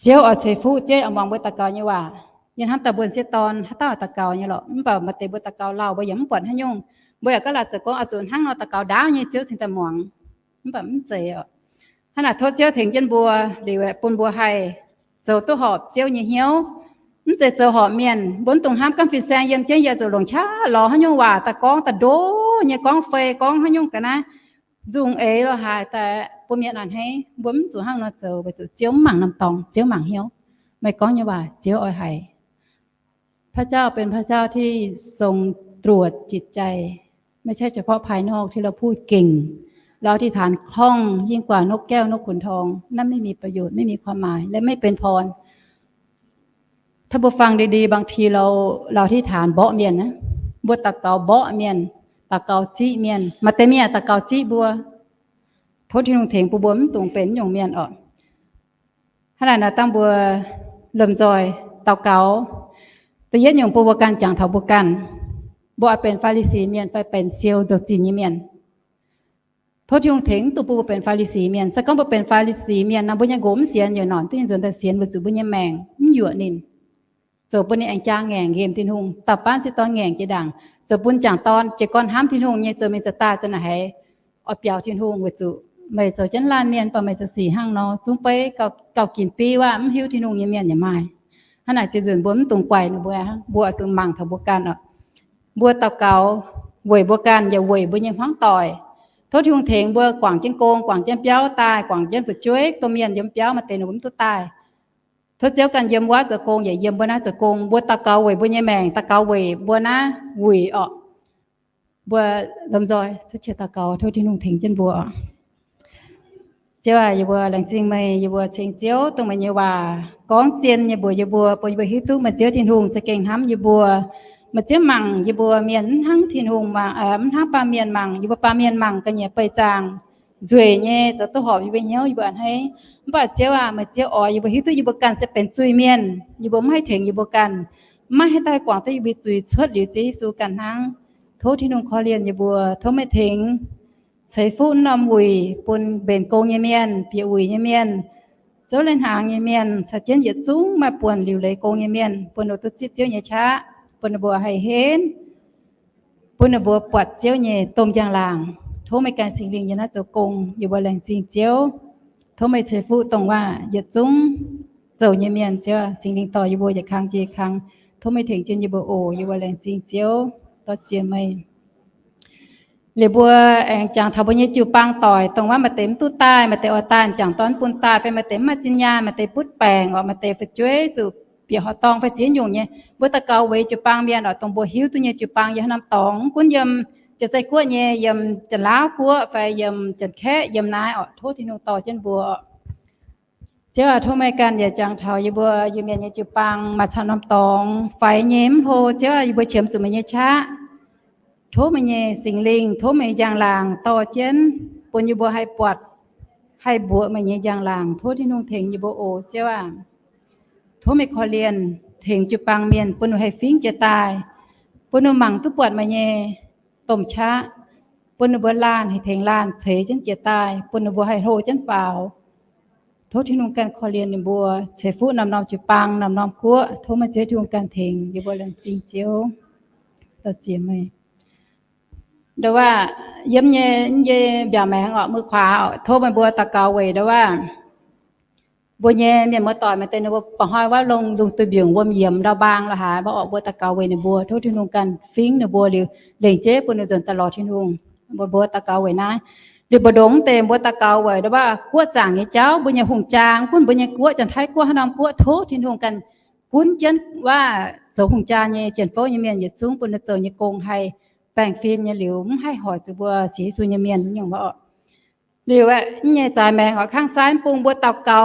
Ziouv oix ceix fuqv, Ziouv oix muangx mbuo daux gaux nyei waac. Yie hnamv daaih mbuo m'sieqv dorn haaix dauh daux gaux nyei lorqc, mv baac maaih deix mbuo daux gaux lauh mbuo yaac mv buatc haaix nyungc. Mbuo yaac gaav laaic zoux gorngv oix zuqc hnangv nor daux gaux ndaauv nyei Ziouv cingx daaih muangx, mv baac mv zeiz oc. Hnangv naaic tov Ziouv tengx jienv mbuo liuz aeqv, bun mbuo haih zoux duqv horpc Ziouv nyei hnyouv. Mv zeiz zoux horpc mienh. Mbuo mv dungx hnamv gorngv fin-saeng yiem jienv yie zuqc longc qaqv lorz haaix nyungc waac daaih gorngv daaih ndo nyei, gorngv fei gorngv haaix nyungc ga'naaiv nzungh eix lo haaix daaih bun mienh a'hneiv. Mbuo mv zuqc hnangv nor zoux, weic zuqc Ziouv mv mangc norm dorngx, Ziouv mangc hnyouv. Meih gorngv nyei waac Ziouv oix haiz. พระเจ้าเป็นพระเจ้าที่ทรงตรวจจิตใจ พระเจ้าเป็นพระเจ้าที่ทรงตรวจ ไม่ใช่เฉพาะภายนอกที่เราพูดเก่ง เราอธิษฐานคล่องยิ่งกว่านกแก้วนกขุนทอง นั่นไม่มีประโยชน์ ไม่มีความหมาย และไม่เป็นพร ถ้า mbuo ฟังดีๆ บางที เรา เราอธิษฐาน mborqv mienh, mbuo 祷告 mborqv mienh, 祷告 ziqv mienh. Maaih deix mienh 祷告 ziqv mbuo. Tov Tin-Hungh tengx bun mbuo mv dungx benx nyungc mienh oc. Hnangv naaic nor, dangh mbuo lomh nzoih 祷告, da'yietv nyungc bun mbuo ganh jangx taux mbuo ganh, mbuo oix benx Faa^li^si Mienh fai benx siou nzou-zinh nyei mienh. Tov Tin-Hungh tengx mv dungx bun mbuo benx Faa^li^si Mienh. Se gorngv mbuo benx Faa^li^si Mienh nor, mbuo nyei nqox mv sienx, yietc norm duqv nyei nzuonx daaih sienx, weic zuqc mbuo nyei maengc mv yuoqc ninh. Zoux bun ninh aengx jaa ngaengc nqemh Tin-Hungh, dauh baanv sieqv dorn ngaengc jiex ndaangc, zoux bun m'jangc dorn jiez gorn hnamv Tin-Hungh nyei, zoux mingh zoux daaih za'naaic haiz oix biaux Tin-Hungh, weic zuqc meih zoux jienv laanh mienh, baac meih zoux sic hnangv nor, zungv beiv gauh ginc biv aqv, mv hiuv Tin-Hungh nyei mienh yaac maaih. Hnangv naaic ziouc nzunc mbuo mv dungx guaix ninh mbuo, mbuo oix zuqc mangc taux mbuo ganh oc. Mbuo 祷告 weic mbuo ganh yaac weic mbuo nyei hmuangv doic. Tov Tin-Hungh tengx mbuo guangc jienv gong, guangc jienv biauv daaih, guangc jienv fu'jueiv domh mienh yiem biauv, maaih deix ninh mbuo mv duqv daaih. Tov Ziouv ganh yiem wuov zoux gong yaac yiem mbuo naaiv zoux gong. Mbuo 祷告 weic mbuo nyei maengc, 祷告 weic mbuo naaiv wuic oc. Mbuo lomh nzoih cuotv qiex 祷告, tov Tin-Hungh tengx jienv mbuo oc. Ziouv aac, yie mbuo laengz zingh meih, yie mbuo ceng Ziouv dongh meih nyei waac gorngv zien nyei mbuox yie mbuo, bun yie mbuo hiuv duqv meih Ziouv Tin-Hungh za'gengh hnamv yie mbuo. Meih Ziouv mangc yie mbuo mienh mv hnangv Tin-Hungh mangc, mv hnangv baamh mienh mangc. Yie mbuo baamh mienh mangc ga'nyiec beih zaangc, nzueic nyei, zoux duqv horpc yie mbuo hnyouv, yie mbuo a'hneiv. Mv baac Ziouv aac, meih Ziouv oix yie mbuo hiuv duqv yie mbuo ganh se benx zuiz-mienh, yie mbuo mv haih tengx yie mbuo ganh, mv maaih haaix dauh haih guangc duqv yie mbuo zuiz cuotv liuz Ziouv Yesu ganh hnangv. Tov Tin-Hungh korv-lienh yie mbuo, tov meih tengx ceix fuqv norm wuic bun mbenc gong nyei mienh, bieqc wuic nyei mienh, zouv lai-hnaangx nyei mienh, caux jienv yietc zungv maaih buonc liuc leiz gong nyei mienh, bun ninh mbuo duqv zipv Ziouv nyei qaqv, bun ninh mbuo haih henv, bun ninh mbuo buatc Ziouv nyei domh njang-laangc. Tov meih ganh Singx Lingh yiem naaiv zoux gong, yie mbuo laengz zingh Ziouv. Tov meih ceix fuqv dongh waac yietc zungv zoux nyei mienh, Ziouv, Singx Lingh dorh yie mbuo yietc kang jiex kang. Tov meih tengx jienv yie mbuo oc. Yie mbuo laengz zingh Ziouv, dorh ziex meih. Liuz mbuo aengx jangx taux mbuo nyei jiu-baang doic, dongh wuov maaih deix mv duqv daaih, maaih deix oix daaih m'jangc dorn bun daaih, fai maaih deix mv maaih zinh nyaanh, maaih deix butv baengc oc, maaih deix fu'jueiv zuqc bieqc horqc dorngh fai ziex nyungc nyei. Mbuo 祷告 weic jiu-baang mienh oc, dongh mbuo hiuv duqv nyei jiu-baang yiem haaix norm dorngx, mv gunv yiem Janx-Zei Guoqv nyei, yiem Janx-Laauv Guoqv fai yiem Janx-Kaeqv, yiem naaiv oc, tov Tin-Hungh dorh jienv mbuo oc. Ziouv aac, tov meih ganh yaac jangx taux yie mbuo Iu-Mienh nyei jiu-baang maaih camv norm dorngx faix nyei mv hlo. Ziouv aac, yie mbuo qiemx zuqc meih nyei qaqv. Tov meih nyei Singx Lingh, tov meih njang-laangc dorh jienv bun yie mbuo haih buatc, haih mbuoqc meih nyei njang-laangc. Tov Tin-Hungh tengx yie mbuo oc, Ziouv aac. Tov meih korv-lienh tengx jiu-baang mienh bun ninh haih fingv jiez daaih, bun ninh mangc duqv buatc meih nyei domh qaqv, bun ninh mbuo laanh haih tengx laanh ceix jienv jiez daaih, bun ninh mbuo haih hlo jienv faaux. Tov Tin-Hungh ganh korv-lienh ninh mbuo, ceix fuqv norm-norm jiu-baang, norm-norm guoqv. Tov meih Ziouv Tin-Hungh ganh tengx yie mbuo laengz zingh Ziouv. Dorh ziex meih. Ndo wuov, yiem nyei, nyei mbiaauc maengx oc, mui kuaax oc, tov meih mbuo 祷告 weic ndo wuov, mbuo nyei mienh muoz-doic maaih deix ninh mbuo ba'hnoi wuov longh nzung duih mbiungc wuom yiemx ndau mbaang la'haaix mbuo oc, mbuo 祷告 weic ninh mbuo, tov Tin-Hungh ganh fingv ninh mbuo liuz, lengc jeiv bun ninh nzuonx daaih lorz Tin-Hungh. Mbuo, mbuo 祷告 weic naaiv. Liuz mbu'ndongx deix mbuo 祷告 weic ndo wuov guoqv zaangc nyei jauv, mbuo nyei hungh jaa, mv gunv mbuo nyei guoqv, Janx-Taiv guoqv, haaix norm guoqv, tov Tin-Hungh ganh gunv jienv wuov zoux hungh jaa nyei, jien-fouv nyei mienh yietc zungv bun ninh zoux nyei gong haih baengh fim nyei liuz, mv haih hoic zuqc mbuo sienx Yesu nyei mienh nyungc wuov oc. Liuz aeqv, nyei zaaix maengx oix kangv sai mv bung mbuo 祷告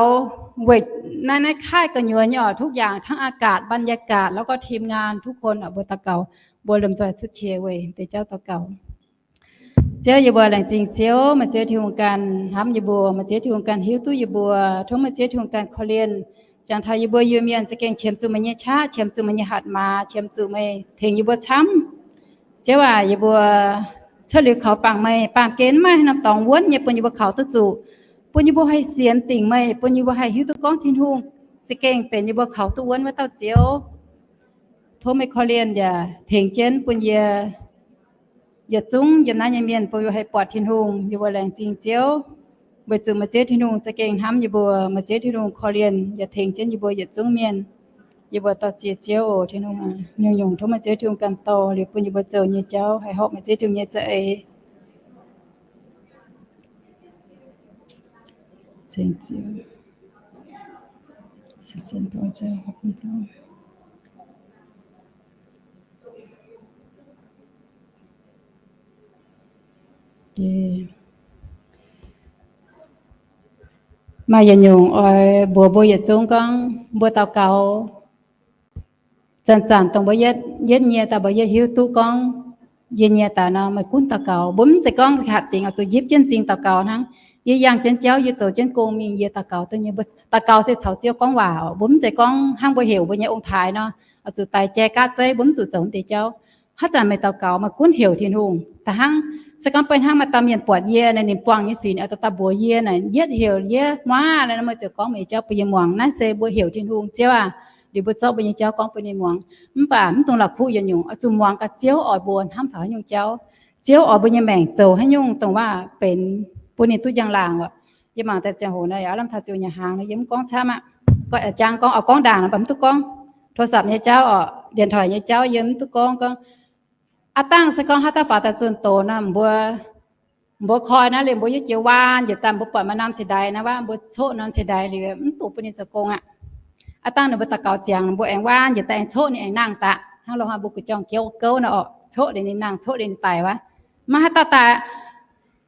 weic naaiv, naaiv kaaih gu'nyuoz nyei oc, ทุกอย่าง ทั้งอากาศ บรรยากาศ แล้วก็ทีมงาน ทุกคน oc, mbuo 祷告, mbuo lomh nzoih cuotv qiex weic deix jauv 祷告. Ziouv, yie mbuo laengz zingh Ziouv, meih Ziouv Tin-Hungh ganh hnamv yie mbuo, meih Ziouv Tin-Hungh ganh hiuv duqv yie mbuo. Tov meih Ziouv Tin-Hungh ganh korv-lienh. Jangx taux yie mbuo Iu-Mienh za'gengh qiemx zuqc meih nyei qaqv, qiemx zuqc meih nyei hatc maaz, qiemx zuqc meih tengx yie mbuo camv. Ziouv aac, yie mbuo cuotv liuz kaux bangc meih, baamh gen mv maaih haaix norm dorngx wuonv nyei bun yie mbuo kaux duqv zuqc, bun yie mbuo haih sienx dingc meih, bun yie mbuo haih hiuv duqv gorngv Tin-Hungh za'gengh benx yie mbuo kaux duqv wuonv wuov dauh Ziouv. Tov meih korv-lienh yaac tengx jienv bun yie yietc zungv yiem naaiv nyei mienh bun yie mbuo haih buatc Tin-Hungh. Yie mbuo laengz zingh Ziouv, weic zuqc meih Ziouv Tin-Hungh za'gengh hnamv yie mbuo. Meih Ziouv Tin-Hungh korv-lienh yaac tengx jienv yie mbuo yietc zungv mienh. Yie mbuo dorh ziex Ziouv oc, Tin-Hungh aac, nyungc-nyungc tov meih Ziouv Tin-Hungh ganh dorh liuz bun yie mbuo zoux nyei jauv haih horpc meih Ziouv Tin-Hungh nyei za'eix. Maaih yietc nyungc oix mbuox mbuo yietc zungv gorngv mbuo daux gaux, zanc-zanc dongh mbuo yietv nyie daaih mbuo yietv hiuv duqv gorngv yie nyie daaih nor meih gunv daux gaux. Mbuo mv zeiz gorngv hatc dingc oix zuqc njipv jienv m'zing daux gaux hnangv. Yie yangh jienv jauv, yie zoux jienv gong mingh, yie daux gaux duqv nyei. Mbuo daux gaux se caux Ziouv gorngv waac oc. Mbuo mv zeiz gorngv hnangv mbuo heuc mbuo nyei ong-taaix nor, oix zuqc daix jai gaatv zeiv, mbuo mv zuqc zoux deix jauv. Haaix zanc meih daux gaux, meih gunv heuc Tin-Hungh. Da'hnangv se gorngv beiv hnangv maaih dauh mienh buatc yie naaic, ninh buangh nyei sic oix daaih daaih mbuox yie naaic, yietv heuc yie muaav naaic, meih ziouc gorngv meih nyei jauv bun yie muangx. Naaiv se mbuo heuc Tin-Hungh, Ziouv aah, liuz mbuo zorqv mbuo nyei jauv gorngv bun ninh muangx. Mv baac mv dungx la'kuqv yietc nyungc, oix zuqc muangx gaax Ziouv oix mbuo hnamv taux haaix nyungc jauv, Ziouv oix mbuo nyei maengc zoux haaix nyungc dongh waac benx bun ninh duqv njang-laangc oc. Yie mangc daaih ziangh hoc nor, yaac lamh taux ziouc nyanc hnaangx nor, yie mv gorngv camv aqv. Jangx gorngv oix gorngv ndaangc nor, mv baac mv duqv gorngv. โทรศัพท์ nyei jauv oc, điện thoại nyei jauv yie mv duqv gorngv. Gorngv aav dangh se gorngv haaix dauh faaux daaih zunh doz nor, mbuo mbuo koi naaiv liuz mbuo yiem jiex waan njiec daaih, mbuo buatc maaih norm ciex ndaix naaiv waac, mbuo coqv norm ciex ndaix liuz mv dungx bun ninh zoux gong aqv. Aav dangh ninh mbuo daux gaux ziangx, mbuo aengx waan njiec daaih aengx coqv ninh aengx nangh daaih. Hnangv loz-hnoi mbuo gu'jong gouv nor oc, coqv liuz ninh nangh, coqv liuz ninh daic wuov. Maiv haaix dauh daaih.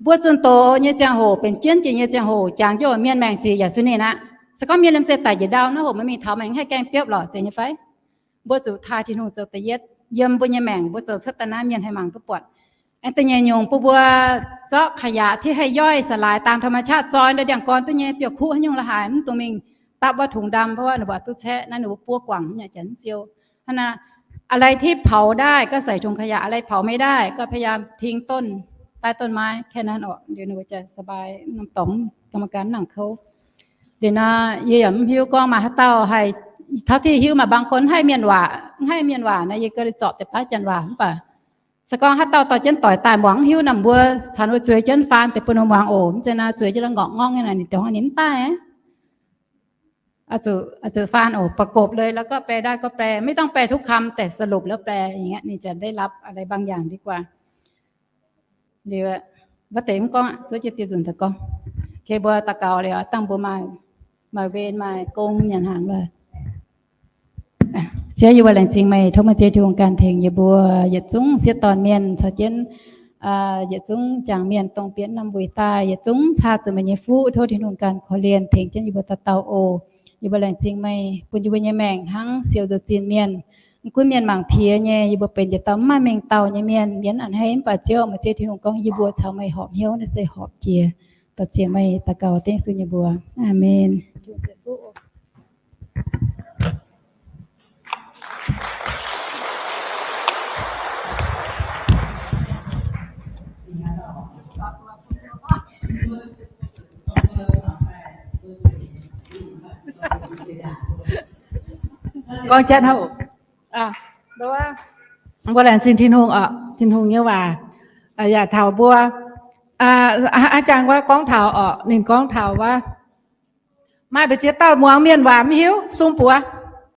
Mbuo zunh doz nyei ziangh hoc, benx jienv jiex nyei ziangh hoc, jangx jienv mienh maengc sic yaac suv ninh aqv. Se gorngv mienh liemh zeih daic njiec ndau naaiv hoc, meih mingh taux meih mv haih gaengh biopv lorqc, zeiz nyei fai? Mbuo zuqc taaih Tin-Hungh zoux da'yietv, yiem mbuo nyei maengc mbuo zoux cuotv daaih naaiv mienh haih mangc duqv buatc. Aengx da'nyeic nyungc bun mbuo zorqv ขยะ ที่ให้ย่อยสลายตามธรรมชาติ zoi ndau ndiangx-gorn duqv nyei, biouv-kuqv haaix nyungc la'haaix mv dungx mingh dapv wuov tungx ndamv, เพราะว่า ninh mbuo duqv caeqv naaiv, ninh mbuo buov guangc nyei, janx siou. อะไรที่เผาได้ก็ใส่ถุงขยะ อะไรเผาไม่ได้ก็พยายามทิ้งต้น ใต้ต้นไม้ แค่นั้นออก เดี๋ยวหนูจะสบาย norm dorngx กรรมการ nangc kouv. Liuz nor yie yaac mv hiuv gorngv maaih haaix dauh haih, เท่าที่ hiuv maaih บางคน haih mienh waac, haih mienh waac nor yie gauh zorpc deix baav janx waac mv baac se gorngv haaix dauh dorh jienv doic daaih muangx mv hiuv, naaiv mbuo caux ninh mbuo zueiz jienv faan deix bun ninh muangx oc. Mv zeiz naaiv zueiz jienv la'ngorngc ngorngv nyei naaic, ninh dorngx ninh mv daaih. Zuqc faan oc, ประกบเลย แล้วก็แปลได้ก็แปล ไม่ต้องแปลทุกคำ แต่ สรุปแล้วแปล อย่างเงี้ย นี่จะได้รับอะไรบางอย่างดีกว่า. Liuz, wuov deix mv gorngv, zuov jienv dieh nzunc daaih gorngv. Ke mbuo daux gaux liuz, dangh mbuo maaih, maaih wen maaih gong nyanc hnaangx wuov. Ziouv, yie mbuo laengz zingh meih, tov meih Ziouv Tin-Hungh ganh tengx yie mbuo yietc zungv sieqv dorn mienh caux jienv yietc zungv jangc mienh dongh bienx norm wuic daaih, yietc zungv caa zuqc meih nyei fuqv. Tov Tin-Hungh ganh korv-lienh tengx jienv yie mbuo dauh dauh oc. Yie mbuo laengz zingh meih bun yie mbuo nyei maengc hnangv siou nzoh zinh mienh. Mv gunv mienh mangc piex nyei, yie mbuo benx yietc dauh mv maaih mengh dauh nyei mienh, mienv a'hneiv, mv baac Ziouv, meih Ziouv Tin-Hungh gorngv yie mbuo caux meih horpc hnyouv naaiv se horpc jiex. Dorh ziec meih daux gaux dengv Yesu nyei mbuox. Aamen. Gorngv jatv hnangv oc. Mbuo laengz zingh Tin-Hungh oc. Tin-Hungh nyei waac yaac taux mbuo. Aa, jangx wuov gorngv taux oc, ninh gorngv taux wuov, maaih mbu'ziex dauh muangx mienh waac mv hiuv, sung buoz.